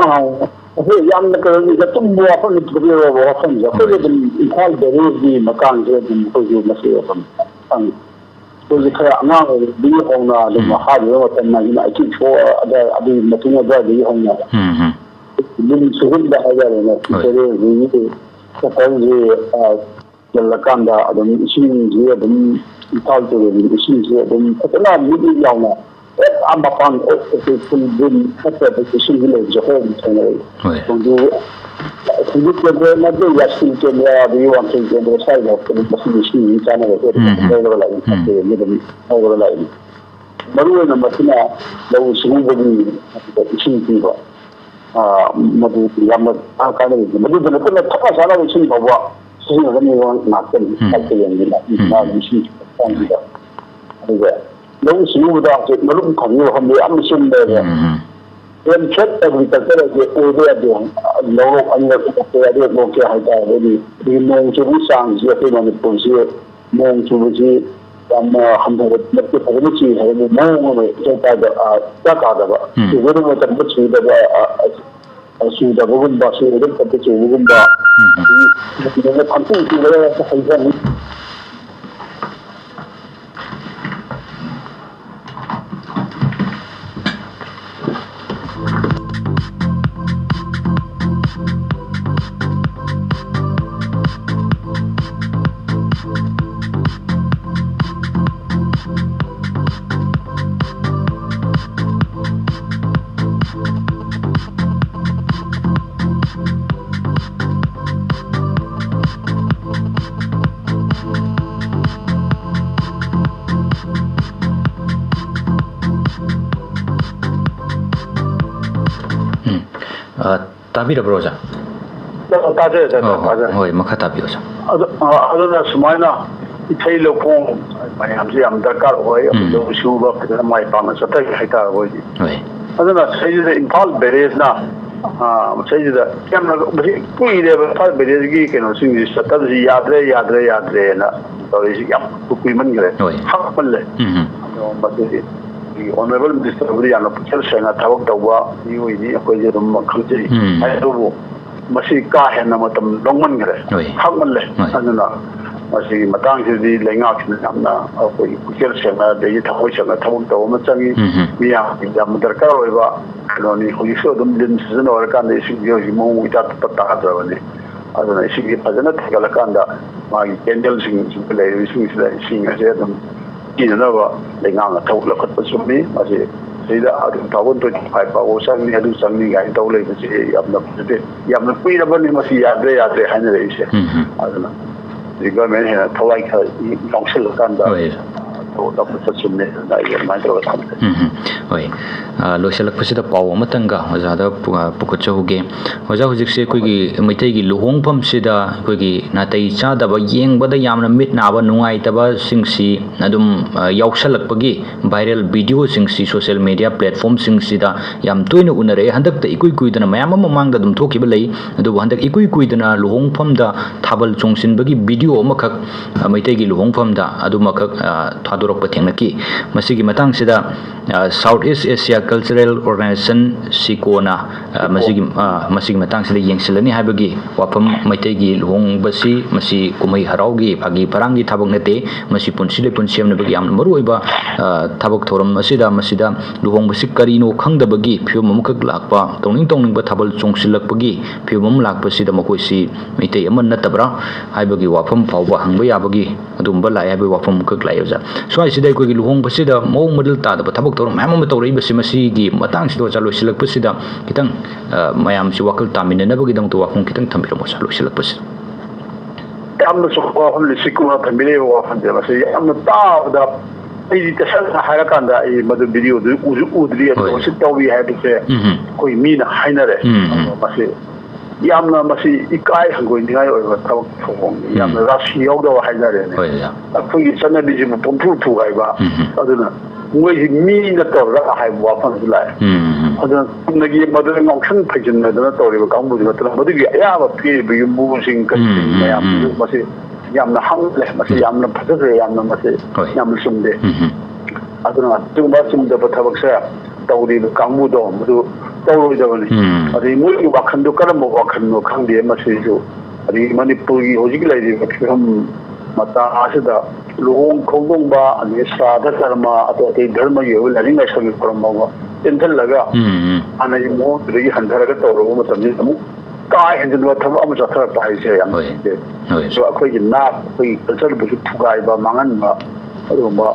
ꯑꯥ, ꯑꯩꯈꯣꯏ ꯌꯥꯝꯅ ꯀꯩꯅꯣꯅꯤꯗ, ꯑꯆꯨꯝꯕ ꯋꯥꯐꯝꯅꯤ ꯄꯨꯊꯣꯛꯄꯤꯔꯛꯑꯕ ꯋꯥꯐꯝꯁꯦ꯫ ꯑꯩꯈꯣꯏꯁꯨ ꯍꯣꯏ꯫ ꯑꯗꯨꯝ ꯏꯝꯐꯥꯜ ꯚꯦꯂꯤꯒꯤ ꯃꯇꯥꯡꯁꯦ ꯑꯗꯨꯝ ꯑꯩꯈꯣꯏꯁꯨ ꯃꯁꯤ ꯑꯗꯨꯝ ꯈꯪꯉꯤ꯫ ꯑꯩꯈꯣꯏꯁꯦ ꯈꯔ ꯑꯉꯥꯡ ꯑꯣꯏꯔꯤꯉꯩꯗꯒꯤ ꯍꯧꯅ ꯑꯗꯨꯝ ꯎꯝ꯫ ꯍꯥꯏꯔꯤꯕ ꯃꯇꯝ nineteen eighty-four ꯑꯗꯥꯏ, ꯑꯗꯨꯒꯤ ꯃꯇꯨꯡ ꯑꯗꯨꯋꯥꯏꯗꯒꯤ ꯍꯧꯅ ꯎꯝ, ꯎꯝ꯫ ꯌꯨꯝ ꯁꯨꯍꯟꯕ ꯍꯥꯏꯇꯥꯔꯦꯅꯦ꯫ ꯍꯣꯏ꯫ ꯀꯩꯔꯣꯜꯁꯤꯒꯤ ꯁꯇꯔꯁꯤ, ꯑ, ꯆꯜꯂꯀꯥꯟꯗ ꯑꯗꯨꯝ ꯏꯁꯤꯡꯁꯤ ꯑꯗꯨꯝ ꯏꯝꯐꯥꯜ ꯇꯨꯔꯦꯜꯒꯤ ꯏꯁꯤꯡꯁꯤ ꯑꯗꯨꯝ ꯐꯖꯅ ꯃꯤꯠ ꯃꯤꯠ ꯂꯥꯎꯅ ꯍꯦꯛ ꯑꯥ ꯃꯄꯥꯟ ꯑꯩꯈꯣꯏ ꯈꯨꯜ ꯗ꯭ꯔꯦꯟ ꯐꯠꯇꯕ ꯏꯁꯤꯡꯁꯤ ꯂꯩꯕꯁꯦ ꯑꯩꯈꯣꯏ ꯑꯗꯨꯝ ꯊꯦꯡꯅꯔꯛꯏ꯫ ꯍꯣꯏ꯫ ꯈꯣꯡꯖꯨ, ꯈꯣꯡꯖꯨ ꯀꯦꯟꯗ꯭ꯔ ꯅꯠꯇꯦ, ꯌꯥꯏꯁ꯭ꯀꯨꯜ ꯀꯦꯟꯗ꯭ꯔ ꯑꯗꯒꯤ ꯋꯥꯡꯈꯩ ꯀꯦꯟꯗ꯭ꯔ ꯁ꯭ꯋꯥꯏꯗ ꯑꯗꯨꯝ ꯃꯁꯤꯒꯤ ꯏꯁꯤꯡꯁꯤ ꯆꯥꯅꯕ ꯑꯩꯈꯣꯏ ꯎꯝ, ꯎꯝ꯫ ꯂꯧꯔꯒ ꯂꯥꯛꯏ꯫ ꯎꯝ꯫ ꯐꯠꯇꯦꯅ ꯑꯗꯨꯝ ꯂꯧꯔꯒ ꯂꯥꯛꯏ꯫ ꯃꯔꯨꯑꯣꯏꯅ ꯃꯁꯤꯅ ꯂꯧꯎ ꯁꯤꯡꯎꯕꯒꯤ ꯏꯁꯤꯡ ꯄꯤꯕ, ꯑ, ꯃꯗꯨ ꯌꯥꯝꯅ ꯀꯥꯟꯅꯔꯤꯕꯅꯤ꯫ ꯃꯗꯨꯗ ꯅꯠꯇꯅ ꯊꯛꯅ ꯆꯥꯅꯕ ꯏꯁꯤꯡ ꯐꯥꯎꯕ ꯁꯤꯖꯤꯟꯅꯒꯅꯤꯕ ꯉꯥꯛꯇꯅꯤ꯫ ꯎꯝ꯫ ꯁꯥꯏꯠꯇ ꯌꯦꯡꯕꯤꯕ, ꯎꯝ꯫ ꯃꯥꯒꯤ ꯏꯁꯤꯡ ꯆꯥꯡꯁꯤꯗ꯫ ꯑꯗꯨꯒ ꯂꯧꯎ ꯁꯤꯡꯎꯕꯗ ꯍꯧꯖꯤꯛ ꯃꯔꯨꯞ ꯊꯝꯕꯤꯕ ꯋꯥꯐꯝꯗꯤ ꯌꯥꯝꯅ ꯆꯨꯝꯃꯦꯕ꯫ ꯎꯝ, ꯎꯝ꯫ ꯍꯦꯟ ꯐꯦꯠ ꯑꯦꯒ꯭ꯔꯤꯀꯜꯆꯔ ꯑꯁꯤ ꯑꯣꯏꯕ ꯌꯥꯗꯦ꯫ ꯂꯧꯔꯣꯛ ꯑꯅꯤꯔꯛ ꯂꯣꯛꯄ ꯌꯥꯗꯦ, ꯂꯣꯛꯀꯦ ꯍꯥꯏꯇꯥꯔꯒꯗꯤ꯫ ꯑꯗꯒꯤ ꯅꯣꯡ ꯆꯨꯕꯒꯤ ꯆꯥꯡꯁꯤ ꯑꯩꯈꯣꯏ ꯃꯅꯤꯄꯨꯔꯁꯤ ꯅꯣꯡ ꯆꯨꯕꯁꯤ ꯌꯥꯝꯅ ꯍꯟꯊꯕ ꯅꯠꯇꯦ, ꯐꯖꯅ ꯆꯨꯏ ꯍꯥꯏꯕꯒꯤ ꯃꯑꯣꯡ ꯑꯃ ꯏꯆꯥ ꯏꯆꯥꯗ, ꯑ, ꯏꯆꯥ ꯇꯥꯗꯕ꯫ ꯎꯝ꯫ ꯆꯨꯒꯗꯕ ꯃꯇꯝꯗ ꯆꯨꯗꯕ, ꯑ, ꯑ, ꯆꯨꯗꯕꯒꯨꯝꯕ, ꯆꯨꯒꯗꯕ ꯃꯇꯝꯗ ꯆꯨꯕꯒꯨꯝꯕ, ꯎꯝ꯫ ꯑꯗꯒꯤ ꯅꯣꯡ ꯈꯪꯆꯨ ꯆꯨꯗꯕ ꯍꯥꯏꯕꯁꯦ ꯍꯧꯖꯤꯛ ꯑ, ꯇꯥꯕꯤꯔꯕ꯭ꯔꯣ, ꯑꯣꯖꯥ? ꯇꯥꯖꯔꯦ, ꯇꯥꯖꯔꯦ, ꯑꯣ, ꯍꯣ-, ꯇꯥꯖꯔꯦ꯫ ꯍꯣꯏ, ꯃꯈꯥ ꯇꯥꯕꯤꯌꯨ, ꯑꯣꯖꯥ꯫ ꯑꯗꯨ, ꯑ, ꯑꯗꯨꯅ ꯁꯨꯃꯥꯏꯅ ꯏꯊꯩ ꯂꯧꯈꯣꯡ ꯃꯌꯥꯝꯁꯦ ꯌꯥꯝ ꯗꯔꯀꯥꯔ ꯑꯣꯏ꯫ ꯑꯩꯈꯣꯏ ꯎꯝ꯫ ꯂꯧ ꯁꯨꯕ ꯐꯖꯅ ꯃꯥꯏ ꯄꯥꯛꯅ ꯆꯠꯊꯒꯦ ꯍꯥꯏꯇꯥꯔꯒꯗꯤ꯫ ꯍꯣꯏ꯫ ꯑꯗꯨꯅ ꯁꯤꯗꯩꯁꯤꯗ ꯏꯝꯐꯥꯜ ꯕꯦꯔꯦꯖꯅ, ꯑ, ꯃꯁꯤꯗꯩꯁꯤꯗ ꯌꯥꯝꯅ ꯃꯁꯤ ꯀꯨꯏꯔꯦꯕ, ꯏꯝꯐꯥꯜ ꯕꯦꯔꯦꯖꯀꯤ ꯀꯩꯅꯣꯁꯤꯡꯁꯤ ꯆꯠꯊꯕꯁꯤ ꯌꯥꯗ꯭ꯔꯦ, ꯌꯥꯗ꯭ꯔꯦ, ꯌꯥꯗ꯭ꯔꯦꯅ ꯇꯧꯔꯤꯁꯤ ꯌꯥꯝ ꯀꯨꯏꯃꯟꯈ꯭ꯔꯦ, ꯍꯣꯏ꯫ ꯈꯥꯡꯃꯜꯂꯦ꯫ ꯎꯝ꯫ ꯑꯗꯣ ꯃꯁꯤꯗꯤ ꯑꯩꯈꯣꯏꯒꯤ ꯑꯣꯅꯔꯦꯕꯜ ꯃꯤꯅꯤꯁꯇꯔꯕꯨꯗꯤ ꯌꯥꯝꯅ ꯄꯨꯛꯆꯦꯜ ꯁꯦꯡꯅ ꯊꯕꯛ ꯇꯧꯕ ꯃꯤꯑꯣꯏꯅꯤ, ꯑꯩꯈꯣꯏꯁꯦ ꯑꯗꯨꯝ ꯈꯪꯖꯩ꯫ ꯎꯝ꯫ ꯑꯗꯨꯕꯨ ꯃꯁꯤ ꯀꯥ ꯍꯦꯟꯅ ꯃꯇꯝ ꯂꯧꯃꯟꯈ꯭ꯔꯦ, ꯍꯣꯏ꯫ ꯈꯥꯡꯃꯜꯂꯦ꯫ ꯍꯣꯏ꯫ ꯑꯗꯨꯅ ꯃꯁꯤꯒꯤ ꯃꯇꯥꯡꯁꯤꯗꯤ ꯂꯩꯉꯥꯛꯁꯤꯅ ꯌꯥꯝꯅ ꯑꯩꯈꯣꯏꯒꯤ ꯄꯨꯛꯆꯦꯜ ꯁꯦꯡꯅ, ꯑꯗꯒꯤ ꯊꯃꯣꯏ ꯁꯦꯡꯅ ꯊꯕꯛ ꯇꯧꯕ ꯑꯃ ꯆꯪꯉꯤ꯫ ꯎꯝ, ꯎꯝ꯫ ꯃꯤꯌꯥꯝꯒꯤ ꯌꯥꯝꯅ ꯗꯔꯀꯥꯔ ꯑꯣꯏꯕ ꯀꯩꯅꯣꯅꯤ꯫ ꯍꯧꯖꯤꯛꯁꯨ ꯑꯗꯨꯝ ꯂꯤꯟ ꯁꯤꯖꯟ ꯑꯣꯏꯔꯀꯥꯟꯗ ꯏꯁꯤꯡꯁꯦ ꯍꯧꯖꯤꯛ ꯃꯑꯣꯡ ꯏꯇꯥ ꯇꯥꯗ꯭ꯔꯕꯅꯤ꯫ ꯑꯗꯨꯅ ꯏꯁꯤꯡꯁꯦ ꯐꯖꯅ ꯊꯤꯒꯠꯂꯀꯥꯟꯗ ꯃꯥꯒꯤ ꯀꯦꯅꯦꯜꯁꯤꯡꯁꯤꯗ ꯂꯩꯔꯤꯕ ꯏꯁꯤꯡꯁꯤꯗ ꯏꯁꯤꯡ ꯑꯁꯦ ꯑꯗꯨꯝ ꯄꯤꯅꯅꯕ ꯂꯩꯉꯥꯛꯅ ꯊꯕꯛ ꯂꯧꯈꯠꯄ ꯆꯨꯝꯃꯤ꯫ ꯃꯁꯤ ꯁꯤꯗ ꯑꯗꯨꯝ two thousand twenty five ꯐꯥꯎꯕ ꯆꯪꯅꯤ, ꯑꯗꯨ ꯆꯪꯅꯤ ꯀꯥꯏꯅ ꯇꯧ ꯂꯩꯕꯁꯤ ꯌꯥꯝꯅ ꯐꯖꯗꯦ꯫ ꯌꯥꯝꯅ ꯀꯨꯏꯔꯕꯅꯤ ꯃꯁꯤ ꯌꯥꯗ꯭ꯔꯦ, ꯌꯥꯗ꯭ꯔꯦ ꯍꯥꯏꯅꯔꯛꯏꯁꯦ꯫ ꯎꯝ, ꯎꯝ꯫ ꯑꯗꯨꯅ ꯒꯚꯔꯟꯃꯦꯟ ꯍꯦꯟꯅ ꯊꯋꯥꯏ ꯈꯔ ꯌꯥꯎꯁꯜꯂꯀꯥꯟꯗ ꯍꯣꯏ꯫ ꯊꯕꯛ ꯂꯧꯈꯠꯄ ꯆꯨꯝꯃꯦ꯫ ꯑꯗꯨꯅ ꯑꯩ ꯑꯗꯨꯃꯥꯏꯅ ꯇꯧꯔꯒ ꯊꯝꯖꯒꯦ꯫ ꯎꯝ, ꯎꯝ꯫ ꯍꯣꯏ꯫ ꯑ, ꯂꯣꯏꯁꯤꯜꯂꯛꯄꯁꯤꯗ ꯄꯥꯎ ꯑꯃꯇꯪꯒ ꯑꯣꯖꯥꯗ ꯄꯨ-, ꯑ, ꯄꯨꯈꯠꯆꯍꯧꯒꯦ꯫ ꯑꯣꯖꯥ, ꯍꯧꯖꯤꯛꯁꯦ ꯑꯩꯈꯣꯏꯒꯤ ꯃꯩꯇꯩꯒꯤ ꯂꯨꯍꯣꯡꯐꯝꯁꯤꯗ ꯑꯩꯈꯣꯏꯒꯤ ꯅꯥꯇꯩ ꯆꯥꯗꯕ, ꯌꯦꯡꯕꯗ ꯌꯥꯝꯅ ꯃꯤꯠ ꯅꯥꯕ, ꯅꯨꯡꯉꯥꯏꯇꯕꯁꯤꯡꯁꯤ ꯑꯗꯨꯝ, ꯑ, ꯌꯥꯎꯁꯜꯂꯛꯄꯒꯤ viral videoꯁꯤꯡꯁꯤ social media platformꯁꯤꯡꯁꯤꯗ ꯌꯥꯝ ꯇꯣꯏꯅ ꯎꯅꯔꯛꯑꯦ꯫ ꯍꯟꯗꯛꯇ ꯏꯀꯨꯏ ꯀꯨꯏꯗꯅ ꯃꯌꯥꯝ ꯑꯃ ꯃꯃꯥꯡꯗ ꯑꯗꯨꯝ ꯊꯣꯛꯈꯤꯕ ꯂꯩ, ꯑꯗꯨꯕꯨ ꯍꯟꯗꯛ ꯏꯀꯨꯏ ꯀꯨꯏꯗꯅ ꯂꯨꯍꯣꯡꯐꯝꯗ ꯊꯥꯕꯜ ꯆꯣꯡꯁꯤꯟꯕꯒꯤ video ꯑꯃꯈꯛ, ꯑ, ꯃꯩꯇꯩꯒꯤ ꯂꯨꯍꯣꯡꯐꯝꯗ ꯑꯗꯨꯃꯈꯛ, ꯑ, ꯊꯥꯗꯣꯔꯛꯄ ꯊꯦꯡꯅꯈꯤ꯫ ꯃꯁꯤꯒꯤ ꯃꯇꯥꯡꯁꯤꯗ, ꯑ, South East Asia Cultural Organization, ꯁꯤꯀꯣꯅ, ꯑ, ꯃꯁꯤꯒꯤ, ꯑ, ꯃꯁꯤꯒꯤ ꯃꯇꯥꯡꯁꯤꯗ ꯌꯦꯡꯁꯤꯜꯂꯅꯤ ꯍꯥꯏꯕꯒꯤ ꯋꯥꯐꯝ, ꯃꯩꯇꯩꯒꯤ ꯂꯨꯍꯣꯡꯕꯁꯤ ꯃꯁꯤ ꯀꯨꯝꯍꯩ ꯍꯔꯥꯎꯒꯤ ꯐꯥꯒꯤ ꯐꯔꯥꯡꯒꯤ ꯊꯕꯛ ꯅꯠꯇꯦ, ꯃꯁꯤ ꯄꯨꯟꯁꯤ ꯂꯤꯄꯨꯟ ꯁꯦꯝꯅꯕꯒꯤ ꯌꯥꯝꯅ ꯃꯔꯨꯑꯣꯏꯕ, ꯑ, ꯊꯕꯛ ꯊꯧꯔꯝ ꯑꯁꯤꯗ, ꯃꯁꯤꯗ ꯂꯨꯍꯣꯡꯕꯁꯤ ꯀꯔꯤꯅꯣ ꯈꯪꯗꯕꯒꯤ ꯐꯤꯕꯝ ꯑꯃꯈꯛ ꯂꯥꯛꯄ, ꯇꯧꯅꯤꯡ ꯇꯧꯅꯤꯡꯕ ꯊꯥꯕꯜ ꯆꯣꯡꯁꯤꯜꯂꯛꯄꯒꯤ ꯐꯤꯕꯝ ꯑꯃ ꯂꯥꯛꯄꯁꯤꯗ ꯃꯈꯣꯏꯁꯤ ꯃꯩꯇꯩ ꯑꯃ ꯅꯠꯇꯕ꯭ꯔꯥ ꯍꯥꯏꯕꯒꯤ ꯋꯥꯐꯝ ꯐꯥꯎꯕ ꯍꯪꯕ ꯌꯥꯕꯒꯤ ꯑꯗꯨꯒꯨꯝꯕ ꯂꯥꯛꯑꯦ ꯍꯥꯏꯕꯒꯤ ꯋꯥꯐꯝ ꯑꯃꯈꯛ ꯂꯥꯛꯑꯦ, ꯑꯣꯖꯥ꯫ ꯁ꯭ꯋꯥꯏꯁꯤꯗ ꯑꯩꯈꯣꯏꯒꯤ ꯂꯨꯍꯣꯡꯕꯁꯤꯗ ꯃꯑꯣꯡ ꯃꯔꯤꯜ ꯇꯥꯗꯕ ꯊꯕꯛ ꯊꯧꯔꯝ ꯃꯌꯥꯝ ꯑꯃ ꯇꯧꯔꯛꯏꯕꯁꯤ, ꯃꯁꯤꯒꯤ ꯃꯇꯥꯡꯁꯤꯗ, ꯑꯣꯖꯥ, ꯂꯣꯏꯁꯤꯜꯂꯛꯄꯁꯤꯗ ꯈꯤꯇꯪ, ꯑ, ꯃꯌꯥꯝꯁꯤ ꯋꯥꯈꯜ ꯇꯥꯃꯤꯟꯅꯅꯕꯒꯤꯗꯃꯛꯇ ꯋꯥꯐꯝ ꯈꯤꯇꯪ ꯊꯝꯕꯤꯔꯝꯃꯣ, ꯑꯣꯖꯥ, ꯂꯣꯏꯁꯤꯜꯂꯛꯄꯁꯤꯗ꯫ ꯌꯥꯝꯅ ꯆꯨꯝꯕ ꯋꯥꯐꯝꯅꯤ꯫ ꯁꯤꯀꯣꯅ ꯊꯝꯕꯤꯔꯛꯏꯕ ꯋꯥꯐꯝꯁꯦ, ꯃꯁꯤ ꯌꯥꯝꯅ ꯇꯥꯕꯗ ꯑꯩꯗꯤ ꯇꯁꯦꯡꯅ ꯍꯥꯏꯔꯀꯥꯟꯗ ꯑꯩ ꯃꯗꯨ ꯚꯤꯗꯤꯑꯣꯗꯨ ꯎꯁꯨ ꯎꯗ꯭ꯔꯤ, ꯑꯗꯨꯒ ꯍꯣꯏ꯫ ꯃꯁꯤ ꯇꯧꯔꯤ ꯍꯥꯏꯕꯁꯦ ꯎꯝ ꯍꯝ꯫ ꯑꯩꯈꯣꯏ ꯃꯤꯅ ꯍꯥꯏꯅꯔꯦ꯫ ꯎꯝ ꯍꯝ꯫ ꯑꯗꯣ ꯃꯁꯤ ꯌꯥꯝꯅ ꯃꯁꯤ ꯏꯀꯥꯏ ꯍꯪꯒꯣꯏꯅꯤꯡꯉꯥꯏ ꯑꯣꯏꯕ ꯊꯕꯛ ꯊꯧꯑꯣꯡꯅꯤ꯫ ꯎꯝ꯫ ꯌꯥꯝꯅ ꯔꯥꯁꯤ ꯌꯥꯎꯗꯕ ꯍꯥꯏꯇꯥꯔꯦꯅꯦ꯫ ꯍꯣꯏ, ꯑꯣꯖꯥ꯫ ꯑꯩꯈꯣꯏꯒꯤ ꯆꯠꯅꯕꯤꯁꯤꯕꯨ ꯄꯨꯝꯊꯨ ꯊꯨꯒꯥꯏꯕ꯫ ꯎꯝ ꯍꯝ꯫ ꯑꯗꯨꯅ ꯃꯣꯏꯁꯤ ꯃꯤꯅ ꯇꯧꯔꯒ ꯍꯥꯏꯕ ꯋꯥꯐꯝꯁꯨ ꯂꯥꯛꯑꯦ꯫ ꯎꯝ ꯍꯝ꯫ ꯑꯗꯨꯅ ꯆꯨꯝꯅꯒꯤ ꯃꯗꯨꯗ ꯉꯥꯎꯁꯟ ꯐꯩꯖꯤꯟꯅꯗꯅ ꯇꯧꯔꯤꯕ ꯀꯥꯡꯕꯨꯁꯤ ꯅꯠꯇꯅ, ꯃꯗꯨꯒꯤ ꯑꯌꯥꯕ ꯄꯤꯔꯤꯕ ꯌꯨꯝꯕꯨꯁꯤꯡ ꯀꯔꯤꯁꯤꯡ ꯎꯝ, ꯎꯝ, ꯃꯌꯥꯝꯁꯤꯁꯨ ꯎꯝ꯫ ꯃꯁꯤ ꯌꯥꯝꯅ ꯍꯪꯂꯦ꯫ ꯃꯁꯤ ꯎꯝ꯫ ꯌꯥꯝꯅ ꯐꯖꯗ꯭ꯔꯦ, ꯌꯥꯝꯅ ꯃꯁꯤ ꯍꯣꯏ꯫ ꯌꯥꯝꯅ ꯆꯨꯝꯗꯦ꯫ ꯎꯝ ꯍꯝ꯫ ꯑꯗꯨꯅ ꯑꯗꯨꯒꯨꯝꯕ ꯆꯨꯝꯗꯕ ꯊꯕꯛꯁꯦ ꯇꯧꯔꯤꯕ ꯀꯥꯡꯕꯨꯗꯣ ꯃꯗꯨ ꯇꯧꯔꯣꯏꯗꯕꯅꯤ꯫ ꯎꯝ꯫ ꯑꯗꯩ ꯃꯣꯏꯒꯤ ꯋꯥꯈꯜꯗꯣ ꯀꯔꯝꯕ ꯋꯥꯈꯜꯅꯣ ꯈꯪꯗꯦ ꯃꯁꯤꯁꯨ꯫ ꯑꯗꯒꯤ ꯃꯅꯤꯄꯨꯔꯒꯤ ꯍꯧꯖꯤꯛ ꯂꯩꯔꯤꯕ ꯐꯤꯕꯝ ꯃꯇꯥ ꯑꯁꯤꯗ ꯂꯨꯍꯣꯡ ꯈꯣꯡꯗꯣꯡꯕ, ꯑꯗꯒꯤ ꯁ꯭ꯔꯥꯗ ꯀꯔꯃ, ꯑꯇꯩ ꯑꯇꯩ ꯙꯔꯃꯒꯤ ꯑꯣꯏꯕ ꯂꯥꯏꯅꯤꯡ ꯂꯥꯏꯁꯣꯟꯒꯤ ꯊꯧꯔꯝ ꯐꯥꯎꯕ ꯆꯦꯟꯁꯤꯜꯂꯒ ꯎꯝ, ꯎꯝ꯫ ꯍꯥꯟꯅꯒꯤ ꯃꯑꯣꯡꯗꯨꯗꯒꯤ ꯍꯟꯊꯔꯒ ꯇꯧꯔꯕ ꯃꯇꯝꯁꯤꯗ ꯑꯃꯨꯛ ꯀꯥ ꯍꯦꯟꯖꯤꯟꯕ ꯊꯕꯛ ꯑꯃ ꯆꯠꯊꯔꯛꯄ ꯍꯥꯏꯁꯦ ꯌꯥꯝ ꯍꯣꯏ꯫ ꯅꯨꯡꯉꯥꯏꯇꯦ꯫ ꯍꯣꯏ꯫ ꯑꯗꯣ ꯑꯩꯈꯣꯏꯒꯤ ꯅꯥꯠ, ꯑꯩꯈꯣꯏꯒꯤ ꯀꯜꯆꯔꯕꯨꯁꯨ ꯊꯨꯒꯥꯏꯕ, ꯃꯥꯡꯍꯟꯕ ꯑꯗꯨꯒꯨꯝꯕ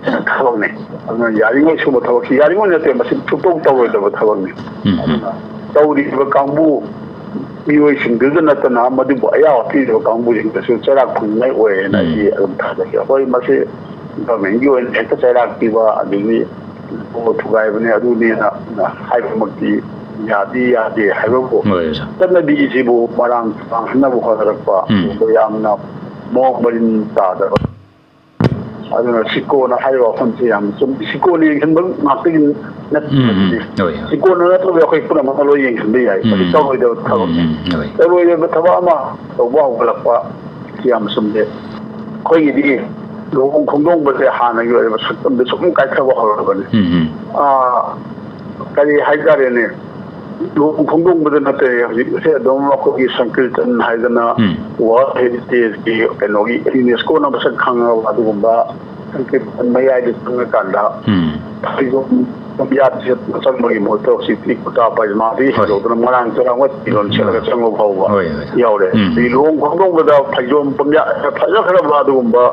ꯊꯕꯛꯅꯤ꯫ ꯑꯗꯨꯅ ꯌꯥꯔꯤꯉꯩ ꯁꯨꯝꯕ ꯊꯕꯛꯁꯤ ꯌꯥꯔꯤꯉꯩ ꯅꯠꯇꯦ, ꯃꯁꯤ ꯁꯨꯡꯇꯧ ꯇꯧꯔꯣꯏꯗꯕ ꯊꯕꯛꯅꯤ꯫ ꯎꯝ, ꯎꯝ꯫ ꯑꯗꯨꯅ ꯇꯧꯔꯤꯕ ꯀꯥꯡꯕꯨ ꯃꯤꯑꯣꯏꯁꯤꯡꯗꯨꯗ ꯅꯠꯇꯅ ꯃꯗꯨꯕꯨ ꯑꯌꯥꯕ ꯄꯤꯔꯤꯕ ꯀꯥꯡꯕꯨꯁꯤꯡꯗꯁꯨ ꯆꯩꯔꯥꯛ ꯐꯪꯅꯤꯡꯉꯥꯏ ꯑꯣꯏꯌꯦꯅ ꯎꯝ꯫ ꯑꯩꯗꯤ ꯑꯗꯨꯝ ꯊꯥꯖꯒꯦ꯫ ꯍꯣꯏ, ꯃꯁꯤ ꯒꯚꯔꯟꯃꯦꯟꯒꯤ ꯑꯣꯏꯅ ꯍꯦꯛꯇ ꯆꯩꯔꯥꯛ ꯄꯤꯕ ꯑꯗꯒꯤ ꯊꯨꯒꯥꯏꯕꯅꯦ ꯑꯗꯨꯅꯦꯅ ꯍꯥꯏꯕꯃꯛꯇꯤ ꯌꯥꯗꯤ ꯌꯥꯗꯦ ꯍꯥꯏꯕꯕꯨ ꯍꯣꯏ, ꯑꯣꯖꯥ꯫ ꯆꯠꯅꯕꯤꯁꯤꯕꯨ ꯃꯔꯥꯡ ꯃꯔꯥꯡ ꯍꯟꯅꯕ ꯍꯣꯠꯅꯔꯛꯄ ꯎꯝ꯫ ꯑꯗꯨꯒ ꯌꯥꯝꯅ ꯃꯑꯣꯡ ꯃꯔꯤꯟ ꯇꯥꯗꯕ꯫ ꯑꯗꯨꯅ ꯁꯤꯀꯣꯅ ꯍꯥꯏꯔꯤꯕ ꯋꯥꯐꯝꯁꯤ ꯌꯥꯝ ꯆꯨꯝꯃꯤ꯫ ꯁꯤꯀꯣꯅ ꯌꯦꯡꯁꯤꯟꯕ ꯉꯥꯛꯇꯒꯤ ꯅꯠꯇꯦ꯫ ꯎꯝ, ꯎꯝ꯫ ꯍꯣꯏ, ꯍꯣꯏ꯫ ꯁꯤꯀꯣꯟꯅ ꯅꯠꯇ꯭ꯔꯒ ꯑꯩꯈꯣꯏ ꯄꯨꯝꯅꯃꯛꯅ ꯂꯣꯏ ꯌꯦꯡꯁꯤꯟꯕ ꯌꯥꯏ꯫ ꯃꯁꯤ ꯎꯝ꯫ ꯇꯧꯔꯣꯏꯗꯕ ꯊꯕꯛꯅꯤ꯫ ꯎꯝ, ꯎꯝ꯫ ꯍꯣꯏ꯫ ꯇꯧꯔꯣꯏꯗꯕ ꯊꯕꯛ ꯑꯃ ꯇꯧꯕ ꯍꯧꯒꯠꯂꯛꯄ ꯁꯤ ꯌꯥꯝ ꯆꯨꯝꯗꯦ꯫ ꯑꯩꯈꯣꯏꯒꯤꯗꯤ ꯂꯨꯍꯣꯡ ꯈꯣꯡꯗꯣꯡꯕꯁꯦ ꯍꯥꯟꯅꯒꯤ ꯑꯣꯏꯔꯕ ꯁꯛꯇꯝꯗ ꯁꯨꯝ ꯀꯥꯏꯊꯕ ꯍꯧꯔꯕꯅꯤ꯫ ꯎꯝ, ꯎꯝ꯫ ꯑꯥ, ꯀꯔꯤ ꯍꯥꯏꯇꯥꯔꯦꯅꯦ, ꯂꯨꯍꯣꯡ ꯈꯣꯡꯗꯣꯡꯕꯗ ꯅꯠꯇꯦ, ꯍꯧꯖꯤꯛꯁꯦ ꯑꯗꯨꯝ ꯑꯩꯈꯣꯏꯒꯤ ꯁꯪꯀꯤꯔꯇꯟ ꯍꯥꯏꯗꯅ ꯎꯝ꯫ ꯋꯥꯔꯜ ꯍꯦꯔꯤꯇꯦꯖꯀꯤ ꯀꯩꯅꯣꯒꯤ ꯌꯨꯅꯦꯁꯀꯣꯅ ꯃꯁꯛ ꯈꯪꯉꯕ ꯑꯗꯨꯒꯨꯝꯕ ꯁꯪꯀꯤꯔꯇꯟ ꯃꯌꯥꯏꯗ ꯆꯪꯉꯀꯥꯟꯗ ꯎꯝ꯫ ꯐꯩꯖꯣꯝ ꯄꯨꯝꯌꯥꯠ ꯁꯦꯠꯅ ꯆꯪꯕꯒꯤ ꯃꯍꯨꯠꯇ ꯍꯧꯖꯤꯛꯇꯤ ꯀꯨꯔꯇꯥ ꯄꯥꯏꯖꯃꯥꯗꯤ ꯍꯣꯏ꯫ ꯍꯦꯟꯗꯣꯛꯇꯅ ꯃꯔꯥꯡ ꯆꯔꯥꯡꯕ ꯐꯤꯔꯣꯜ ꯁꯦꯠꯂꯒ ꯎꯝ꯫ ꯆꯪꯕ ꯐꯥꯎꯕ ꯍꯣꯏ, ꯍꯣꯏ꯫ ꯌꯥꯎꯔꯦ꯫ ꯎꯝ꯫ ꯑꯗꯒꯤ ꯂꯨꯍꯣꯡ ꯈꯣꯡꯗꯣꯡꯕꯗ ꯐꯩꯖꯣꯝ ꯄꯨꯝꯌꯥꯠ ꯐꯖꯈ꯭ꯔꯕ ꯑꯗꯨꯒꯨꯝꯕ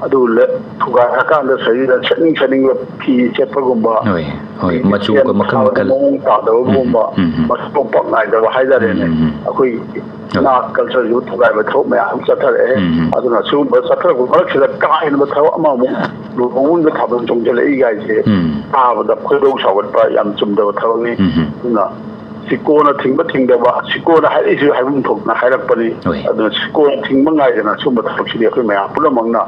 ꯑꯗꯨ ꯂꯦ-, ꯊꯨꯒꯥꯏꯔꯀꯥꯟꯗ ꯁꯤꯗꯩꯁꯤꯗ ꯁꯦꯠꯅꯤꯡ ꯁꯦꯠꯅꯤꯡꯕ ꯐꯤ ꯁꯦꯠꯄꯒꯨꯝꯕ, ꯍꯣꯏ, ꯍꯣꯏ, ꯃꯆꯨꯒ ꯃꯈꯜ ꯃꯈꯜ꯫ ꯃꯑꯣꯡ ꯇꯥꯗꯕꯒꯨꯝꯕ, ꯎꯝ, ꯎꯝ, ꯎꯝ꯫ ꯃꯆꯨ ꯄꯥꯛ ꯅꯥꯏꯗꯕ ꯍꯥꯏꯇꯥꯔꯦꯅꯦ꯫ ꯎꯝ, ꯎꯝ, ꯎꯝ꯫ ꯑꯩꯈꯣꯏ ꯍꯣꯏ꯫ ꯅꯥꯠ cultureꯁꯤꯕꯨ ꯊꯨꯒꯥꯏꯕ ꯊꯕꯛ ꯃꯌꯥꯝ ꯑꯃ ꯆꯠꯊꯔꯛꯑꯦ꯫ ꯎꯝ, ꯎꯝ꯫ ꯑꯗꯨꯅ ꯁꯤꯒꯨꯝꯕ ꯆꯠꯊꯔꯛꯄ ꯃꯔꯛꯁꯤꯗ ꯀꯥ ꯍꯦꯟꯕ ꯊꯕꯛ ꯑꯃꯃꯨꯛ ꯂꯨꯍꯣꯡꯕꯗ ꯊꯥꯕꯜ ꯆꯣꯡꯁꯤꯜꯂꯛꯏ ꯀꯥꯏꯁꯦ ꯎꯝ꯫ ꯇꯥꯕꯗ ꯈꯣꯏꯗꯧ ꯁꯥꯎꯒꯠꯄ ꯌꯥꯝ ꯆꯨꯝꯗꯕ ꯊꯕꯛꯅꯤ꯫ ꯎꯝ, ꯎꯝ꯫ ꯑꯗꯨꯅ ꯁꯤꯀꯣꯅ ꯊꯤꯡꯕ ꯊꯤꯡꯗꯕ, ꯁꯤꯀꯣꯅ ꯍꯥꯏꯔꯛꯏꯁꯤ ꯍꯥꯏꯐꯝ ꯊꯣꯛꯅ ꯍꯥꯏꯔꯛꯄꯅꯤ꯫ ꯍꯣꯏ꯫ ꯑꯗꯨꯅ ꯁꯤꯀꯣꯅ ꯊꯤꯡꯕ ꯉꯥꯏꯗꯅ ꯁꯨꯝꯕ ꯊꯕꯛꯁꯤꯗꯤ ꯑꯩꯈꯣꯏ ꯃꯌꯥꯝ ꯄꯨꯝꯅꯃꯛꯅ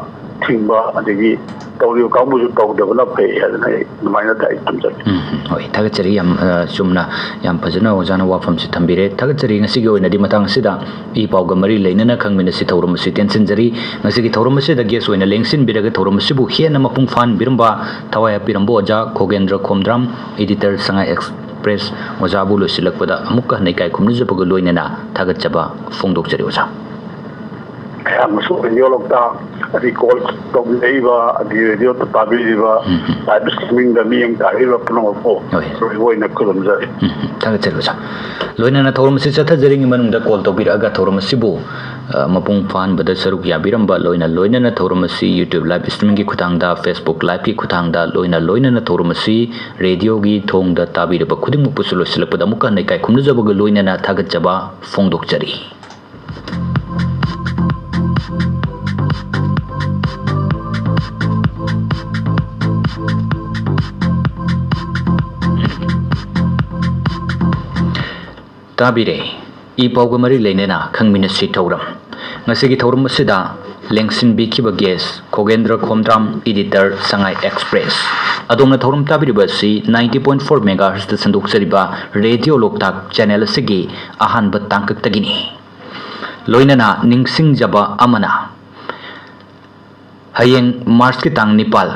ꯊꯤꯡꯕ, ꯑꯗꯒꯤ ꯇꯧꯔꯤꯕ ꯀꯥꯡꯕꯨꯁꯨ ꯇꯧꯗꯕꯅ ꯐꯩ ꯍꯥꯏꯗꯅ ꯑꯩ ꯑꯗꯨꯃꯥꯏꯅ ꯑꯩ ꯊꯝꯖꯒꯦ꯫ ꯎꯝ, ꯎꯝ, ꯍꯣꯏ, ꯊꯥꯒꯠꯆꯔꯤ꯫ ꯌꯥꯝ, ꯑ, ꯆꯨꯝꯅ, ꯌꯥꯝ ꯐꯖꯅ ꯑꯣꯖꯥꯅ ꯋꯥꯐꯝꯁꯤ ꯊꯝꯕꯤꯔꯦ꯫ ꯊꯥꯒꯠꯆꯔꯤ꯫ ꯉꯁꯤꯒꯤ ꯑꯣꯏꯅꯗꯤ ꯃꯇꯥꯡ ꯑꯁꯤꯗ ꯏ ꯄꯥꯎꯒ ꯃꯔꯤ ꯂꯩꯅꯅ ꯈꯪꯃꯤꯟꯅꯁꯤ ꯊꯧꯔꯝ ꯑꯁꯤ ꯇꯦꯟꯁꯤꯟꯖꯔꯤ꯫ ꯉꯁꯤꯒꯤ ꯊꯧꯔꯝ ꯑꯁꯤꯗ guest ꯑꯣꯏꯅ ꯂꯦꯡꯁꯤꯟꯕꯤꯔꯒ ꯊꯧꯔꯝ ꯑꯁꯤꯕꯨ ꯍꯦꯟꯅ ꯃꯄꯨꯡ ꯐꯥꯍꯟꯕꯤꯔꯝꯕ, ꯊꯋꯥꯏ ꯍꯥꯞꯄꯤꯔꯝꯕ ꯑꯣꯖꯥ ꯈꯣꯒꯦꯟꯗ꯭ꯔ ꯈꯣꯝꯗ꯭ꯔꯥꯝ, editor ꯁꯉꯥꯏ Express ꯑꯣꯖꯥꯕꯨ ꯂꯣꯏꯁꯤꯜꯂꯛꯄꯗ ꯑꯃꯨꯛꯀ ꯍꯟꯅ ꯏꯀꯥꯏ ꯈꯨꯝꯅꯖꯕꯒ ꯂꯣꯏꯅꯅ ꯊꯥꯒꯠꯆꯕ ꯐꯣꯡꯗꯣꯛꯆꯔꯤ ꯑꯣꯖꯥ꯫ ꯑꯌꯥꯝꯕꯁꯨ Radio ꯂꯣꯛꯇꯥꯛ, ꯑꯗꯩ call ꯇꯧꯕꯤꯔꯛꯏꯕ, ꯑꯗꯩ Radio ꯇꯥꯕꯤꯔꯤꯕ, ꯎꯝ, ꯎꯝ꯫ Live streamingꯗ ꯃꯤꯠꯌꯦꯡ ꯇꯥꯕꯤꯔꯤꯕ ꯄꯨꯝꯅꯃꯛꯄꯨ ꯍꯣꯏ꯫ ꯂꯣꯏꯅ ꯈꯨꯔꯨꯝꯖꯔꯤ꯫ ꯎꯝ, ꯎꯝ꯫ ꯊꯥꯒꯠꯆꯔꯤ ꯑꯣꯖꯥ꯫ ꯂꯣꯏꯅꯅ ꯊꯧꯔꯝ ꯑꯁꯤ ꯆꯠꯊꯖꯔꯤꯉꯩ ꯃꯅꯨꯡꯗ call ꯇꯧꯕꯤꯔꯛꯑꯒ ꯊꯧꯔꯝ ꯑꯁꯤꯕꯨ, ꯑ, ꯃꯄꯨꯡ ꯐꯥꯍꯟꯕꯗ ꯁꯔꯨꯛ ꯌꯥꯕꯤꯔꯝꯕ, ꯂꯣꯏꯅ ꯂꯣꯏꯅꯅ ꯊꯧꯔꯝ ꯑꯁꯤ YouTube live streamingꯒꯤ ꯈꯨꯠꯊꯥꯡꯗ, Facebook liveꯀꯤ ꯈꯨꯠꯊꯥꯡꯗ, ꯂꯣꯏꯅ ꯂꯣꯏꯅꯅ ꯊꯧꯔꯝ ꯑꯁꯤ radioꯒꯤ ꯊꯣꯡꯗ ꯇꯥꯕꯤꯔꯕ ꯈꯨꯗꯤꯡꯃꯛꯄꯨꯁꯨ ꯂꯣꯏꯁꯤꯜꯂꯛꯄꯗ ꯑꯃꯨꯛꯀ ꯍꯟꯅ ꯏꯀꯥꯏ ꯈꯨꯝꯅꯖꯕꯒ ꯂꯣꯏꯅꯅ ꯊꯥꯒꯠꯆꯕ ꯐꯣꯡꯗꯣꯛꯆꯔꯤ꯫ ꯇꯥꯕꯤꯔꯦ꯫ ꯏ ꯄꯥꯎꯒ ꯃꯔꯤ ꯂꯩꯅꯅ ꯈꯪꯃꯤꯟꯅꯁꯤ ꯊꯧꯔꯝ꯫ ꯉꯁꯤꯒꯤ ꯊꯧꯔꯝ ꯑꯁꯤꯗ ꯂꯦꯡꯁꯤꯟꯕꯤꯈꯤꯕ guest ꯈꯣꯒꯦꯟꯗ꯭ꯔ ꯈꯣꯝꯗ꯭ꯔꯥꯝ, editor ꯁꯉꯥꯏ Express꯫ ꯑꯗꯣꯝꯅ ꯊꯧꯔꯝ ꯇꯥꯕꯤꯔꯤꯕ ꯑꯁꯤ ninety point four megahertzꯇ ꯁꯟꯗꯣꯛꯆꯔꯤꯕ Radio ꯂꯣꯛꯇꯥꯛ channel ꯑꯁꯤꯒꯤ ꯑꯍꯥꯟꯕ ꯇꯥꯡꯀꯛꯇꯒꯤꯅꯤ꯫ ꯂꯣꯏꯅꯅ ꯅꯤꯡꯁꯤꯡꯖꯕ ꯑꯃꯅ, ꯍꯌꯦꯡ Marchꯀꯤ ꯇꯥꯡ ꯅꯤꯄꯥꯜ,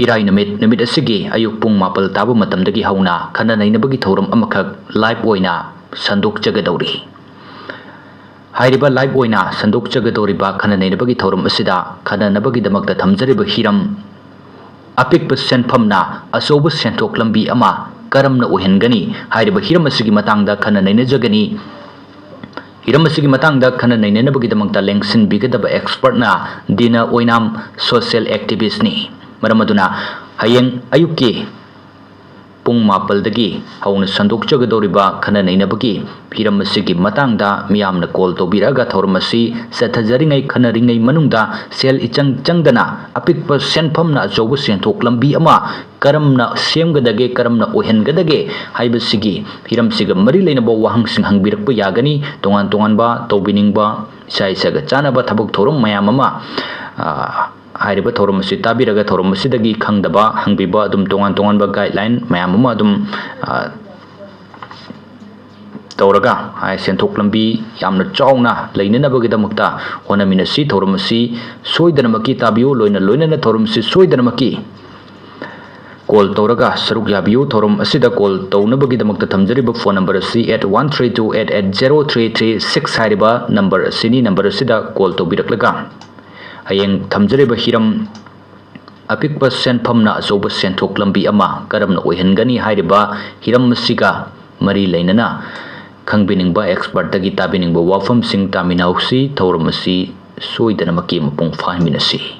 ꯏꯔꯥꯏ ꯅꯨꯃꯤꯠ, ꯅꯨꯃꯤꯠ ꯑꯁꯤꯒꯤ ꯑꯌꯨꯛ ꯄꯨꯡ ꯃꯥꯄꯜ ꯇꯥꯕ ꯃꯇꯝꯗꯒꯤ ꯍꯧꯅ ꯈꯟꯅ ꯅꯩꯅꯕꯒꯤ ꯊꯧꯔꯝ ꯑꯃꯈꯛ live ꯑꯣꯏꯅ ꯁꯟꯗꯣꯛꯆꯒꯗꯧꯔꯤ꯫ ꯍꯥꯏꯔꯤꯕ live ꯑꯣꯏꯅ ꯁꯟꯗꯣꯛꯆꯒꯗꯧꯔꯤꯕ ꯈꯟꯅ ꯅꯩꯅꯕꯒꯤ ꯊꯧꯔꯝ ꯑꯁꯤꯗ ꯈꯟꯅꯅꯕꯒꯤꯗꯃꯛꯇ ꯊꯝꯖꯔꯤꯕ ꯍꯤꯔꯝ, ꯑꯄꯤꯛꯄ ꯁꯦꯟꯐꯝꯅ ꯑꯆꯧꯕ ꯁꯦꯟꯊꯣꯛ ꯂꯝꯕꯤ ꯑꯃ ꯀꯔꯝꯅ ꯑꯣꯏꯍꯟꯒꯅꯤ ꯍꯥꯏꯔꯤꯕ ꯍꯤꯔꯝ ꯑꯁꯤꯒꯤ ꯃꯇꯥꯡꯗ ꯈꯟꯅ ꯅꯩꯅꯖꯒꯅꯤ꯫ ꯍꯤꯔꯝ ꯑꯁꯤꯒꯤ ꯃꯇꯥꯡꯗ ꯈꯟꯅ ꯅꯩꯅꯅꯕꯒꯤꯗꯃꯛꯇ ꯂꯦꯡꯁꯤꯟꯕꯤꯒꯗꯕ expertꯅ ꯗꯤꯅ ꯑꯣꯏꯅꯥꯝ, social activistꯅꯤ꯫ ꯃꯔꯝ ꯑꯗꯨꯅ ꯍꯌꯦꯡ ꯑꯌꯨꯛꯀꯤ ꯄꯨꯡ ꯃꯥꯄꯜꯗꯒꯤ ꯍꯧꯅ ꯁꯟꯗꯣꯛꯆꯒꯗꯧꯔꯤꯕ ꯈꯟꯅ ꯅꯩꯅꯕꯒꯤ ꯍꯤꯔꯝ ꯑꯁꯤꯒꯤ ꯃꯇꯥꯡꯗ ꯃꯤꯌꯥꯝꯅ call ꯇꯧꯕꯤꯔꯛꯑꯒ ꯊꯧꯔꯝ ꯑꯁꯤ ꯆꯠꯊꯖꯔꯤꯉꯩ, ꯈꯟꯅꯔꯤꯉꯩ ꯃꯅꯨꯡꯗ ꯁꯦꯜ ꯏꯆꯪ ꯆꯪꯗꯅ ꯑꯄꯤꯛꯄ ꯁꯦꯟꯐꯝꯅ ꯑꯆꯧꯕ ꯁꯦꯟꯊꯣꯛ ꯂꯝꯕꯤ ꯑꯃ ꯀꯔꯝꯅ ꯁꯦꯝꯒꯗꯒꯦ, ꯀꯔꯝꯅ ꯑꯣꯏꯍꯟꯒꯗꯒꯦ ꯍꯥꯏꯕꯁꯤꯒꯤ ꯍꯤꯔꯝꯁꯤꯒ ꯃꯔꯤ ꯂꯩꯅꯕ ꯋꯥꯍꯪꯁꯤꯡ ꯍꯪꯕꯤꯔꯛꯄ ꯌꯥꯒꯅꯤ꯫ ꯇꯣꯉꯥꯟ ꯇꯣꯉꯥꯟꯕ ꯇꯧꯕꯤꯅꯤꯡꯕ, ꯏꯁꯥ ꯏꯁꯥꯒ ꯆꯥꯟꯅꯕ ꯊꯕꯛ ꯊꯧꯔꯝ ꯃꯌꯥꯝ ꯑꯃ, ꯑ, ꯍꯥꯏꯔꯤꯕ ꯊꯧꯔꯝ ꯑꯁꯤ ꯇꯥꯕꯤꯔꯒ ꯊꯧꯔꯝ ꯑꯁꯤꯗꯒꯤ ꯈꯪꯗꯕ, ꯍꯪꯕꯤꯕ, ꯑꯗꯨꯝ ꯇꯣꯉꯥꯟ ꯇꯣꯉꯥꯟꯕ guideline ꯃꯌꯥꯝ ꯑꯃ ꯑꯗꯨꯝ, ꯑ, ꯇꯧꯔꯒ, ꯍꯥꯏ, ꯁꯦꯟꯊꯣꯛ ꯂꯝꯕꯤ ꯌꯥꯝꯅ ꯆꯥꯎꯅ ꯂꯩꯅꯅꯕꯒꯤꯗꯃꯛꯇ ꯍꯣꯠꯅꯃꯤꯟꯅꯁꯤ꯫ ꯊꯧꯔꯝ ꯑꯁꯤ ꯁꯣꯏꯗꯅꯃꯛꯀꯤ ꯇꯥꯕꯤꯌꯨ, ꯂꯣꯏꯅ ꯂꯣꯏꯅꯅ ꯊꯧꯔꯝ ꯑꯁꯤ ꯁꯣꯏꯗꯅꯃꯛꯀꯤ call ꯇꯧꯔꯒ ꯁꯔꯨꯛ ꯌꯥꯕꯤꯌꯨ꯫ ꯊꯧꯔꯝ ꯑꯁꯤꯗ call ꯇꯧꯅꯕꯒꯤꯗꯃꯛꯇ ꯊꯝꯖꯔꯤꯕ phone number ꯑꯁꯤ eight one three two eight eight zero three three six ꯍꯥꯏꯔꯤꯕ number ꯑꯁꯤꯅꯤ꯫ Number ꯑꯁꯤꯗ call ꯇꯧꯕꯤꯔꯛꯂꯒ ꯍꯌꯦꯡ ꯊꯝꯖꯔꯤꯕ ꯍꯤꯔꯝ, ꯑꯄꯤꯛꯄ ꯁꯦꯟꯐꯝꯅ ꯑꯆꯧꯕ ꯁꯦꯟꯊꯣꯛ ꯂꯝꯕꯤ ꯑꯃ ꯀꯔꯝꯅ ꯑꯣꯏꯍꯟꯒꯅꯤ ꯍꯥꯏꯔꯤꯕ ꯍꯤꯔꯝ ꯑꯁꯤꯒ ꯃꯔꯤ ꯂꯩꯅꯅ ꯈꯪꯕꯤꯅꯤꯡꯕ, expertꯇꯒꯤ ꯇꯥꯕꯤꯅꯤꯡꯕ ꯋꯥꯐꯝꯁꯤꯡ ꯇꯥꯃꯤꯟꯅꯍꯧꯁꯤ꯫ ꯊꯧꯔꯝ ꯑꯁꯤ ꯁꯣꯏꯗꯅꯃꯛꯀꯤ ꯃꯄꯨꯡ ꯐꯥꯍꯟꯃꯤꯟꯅꯁꯤ꯫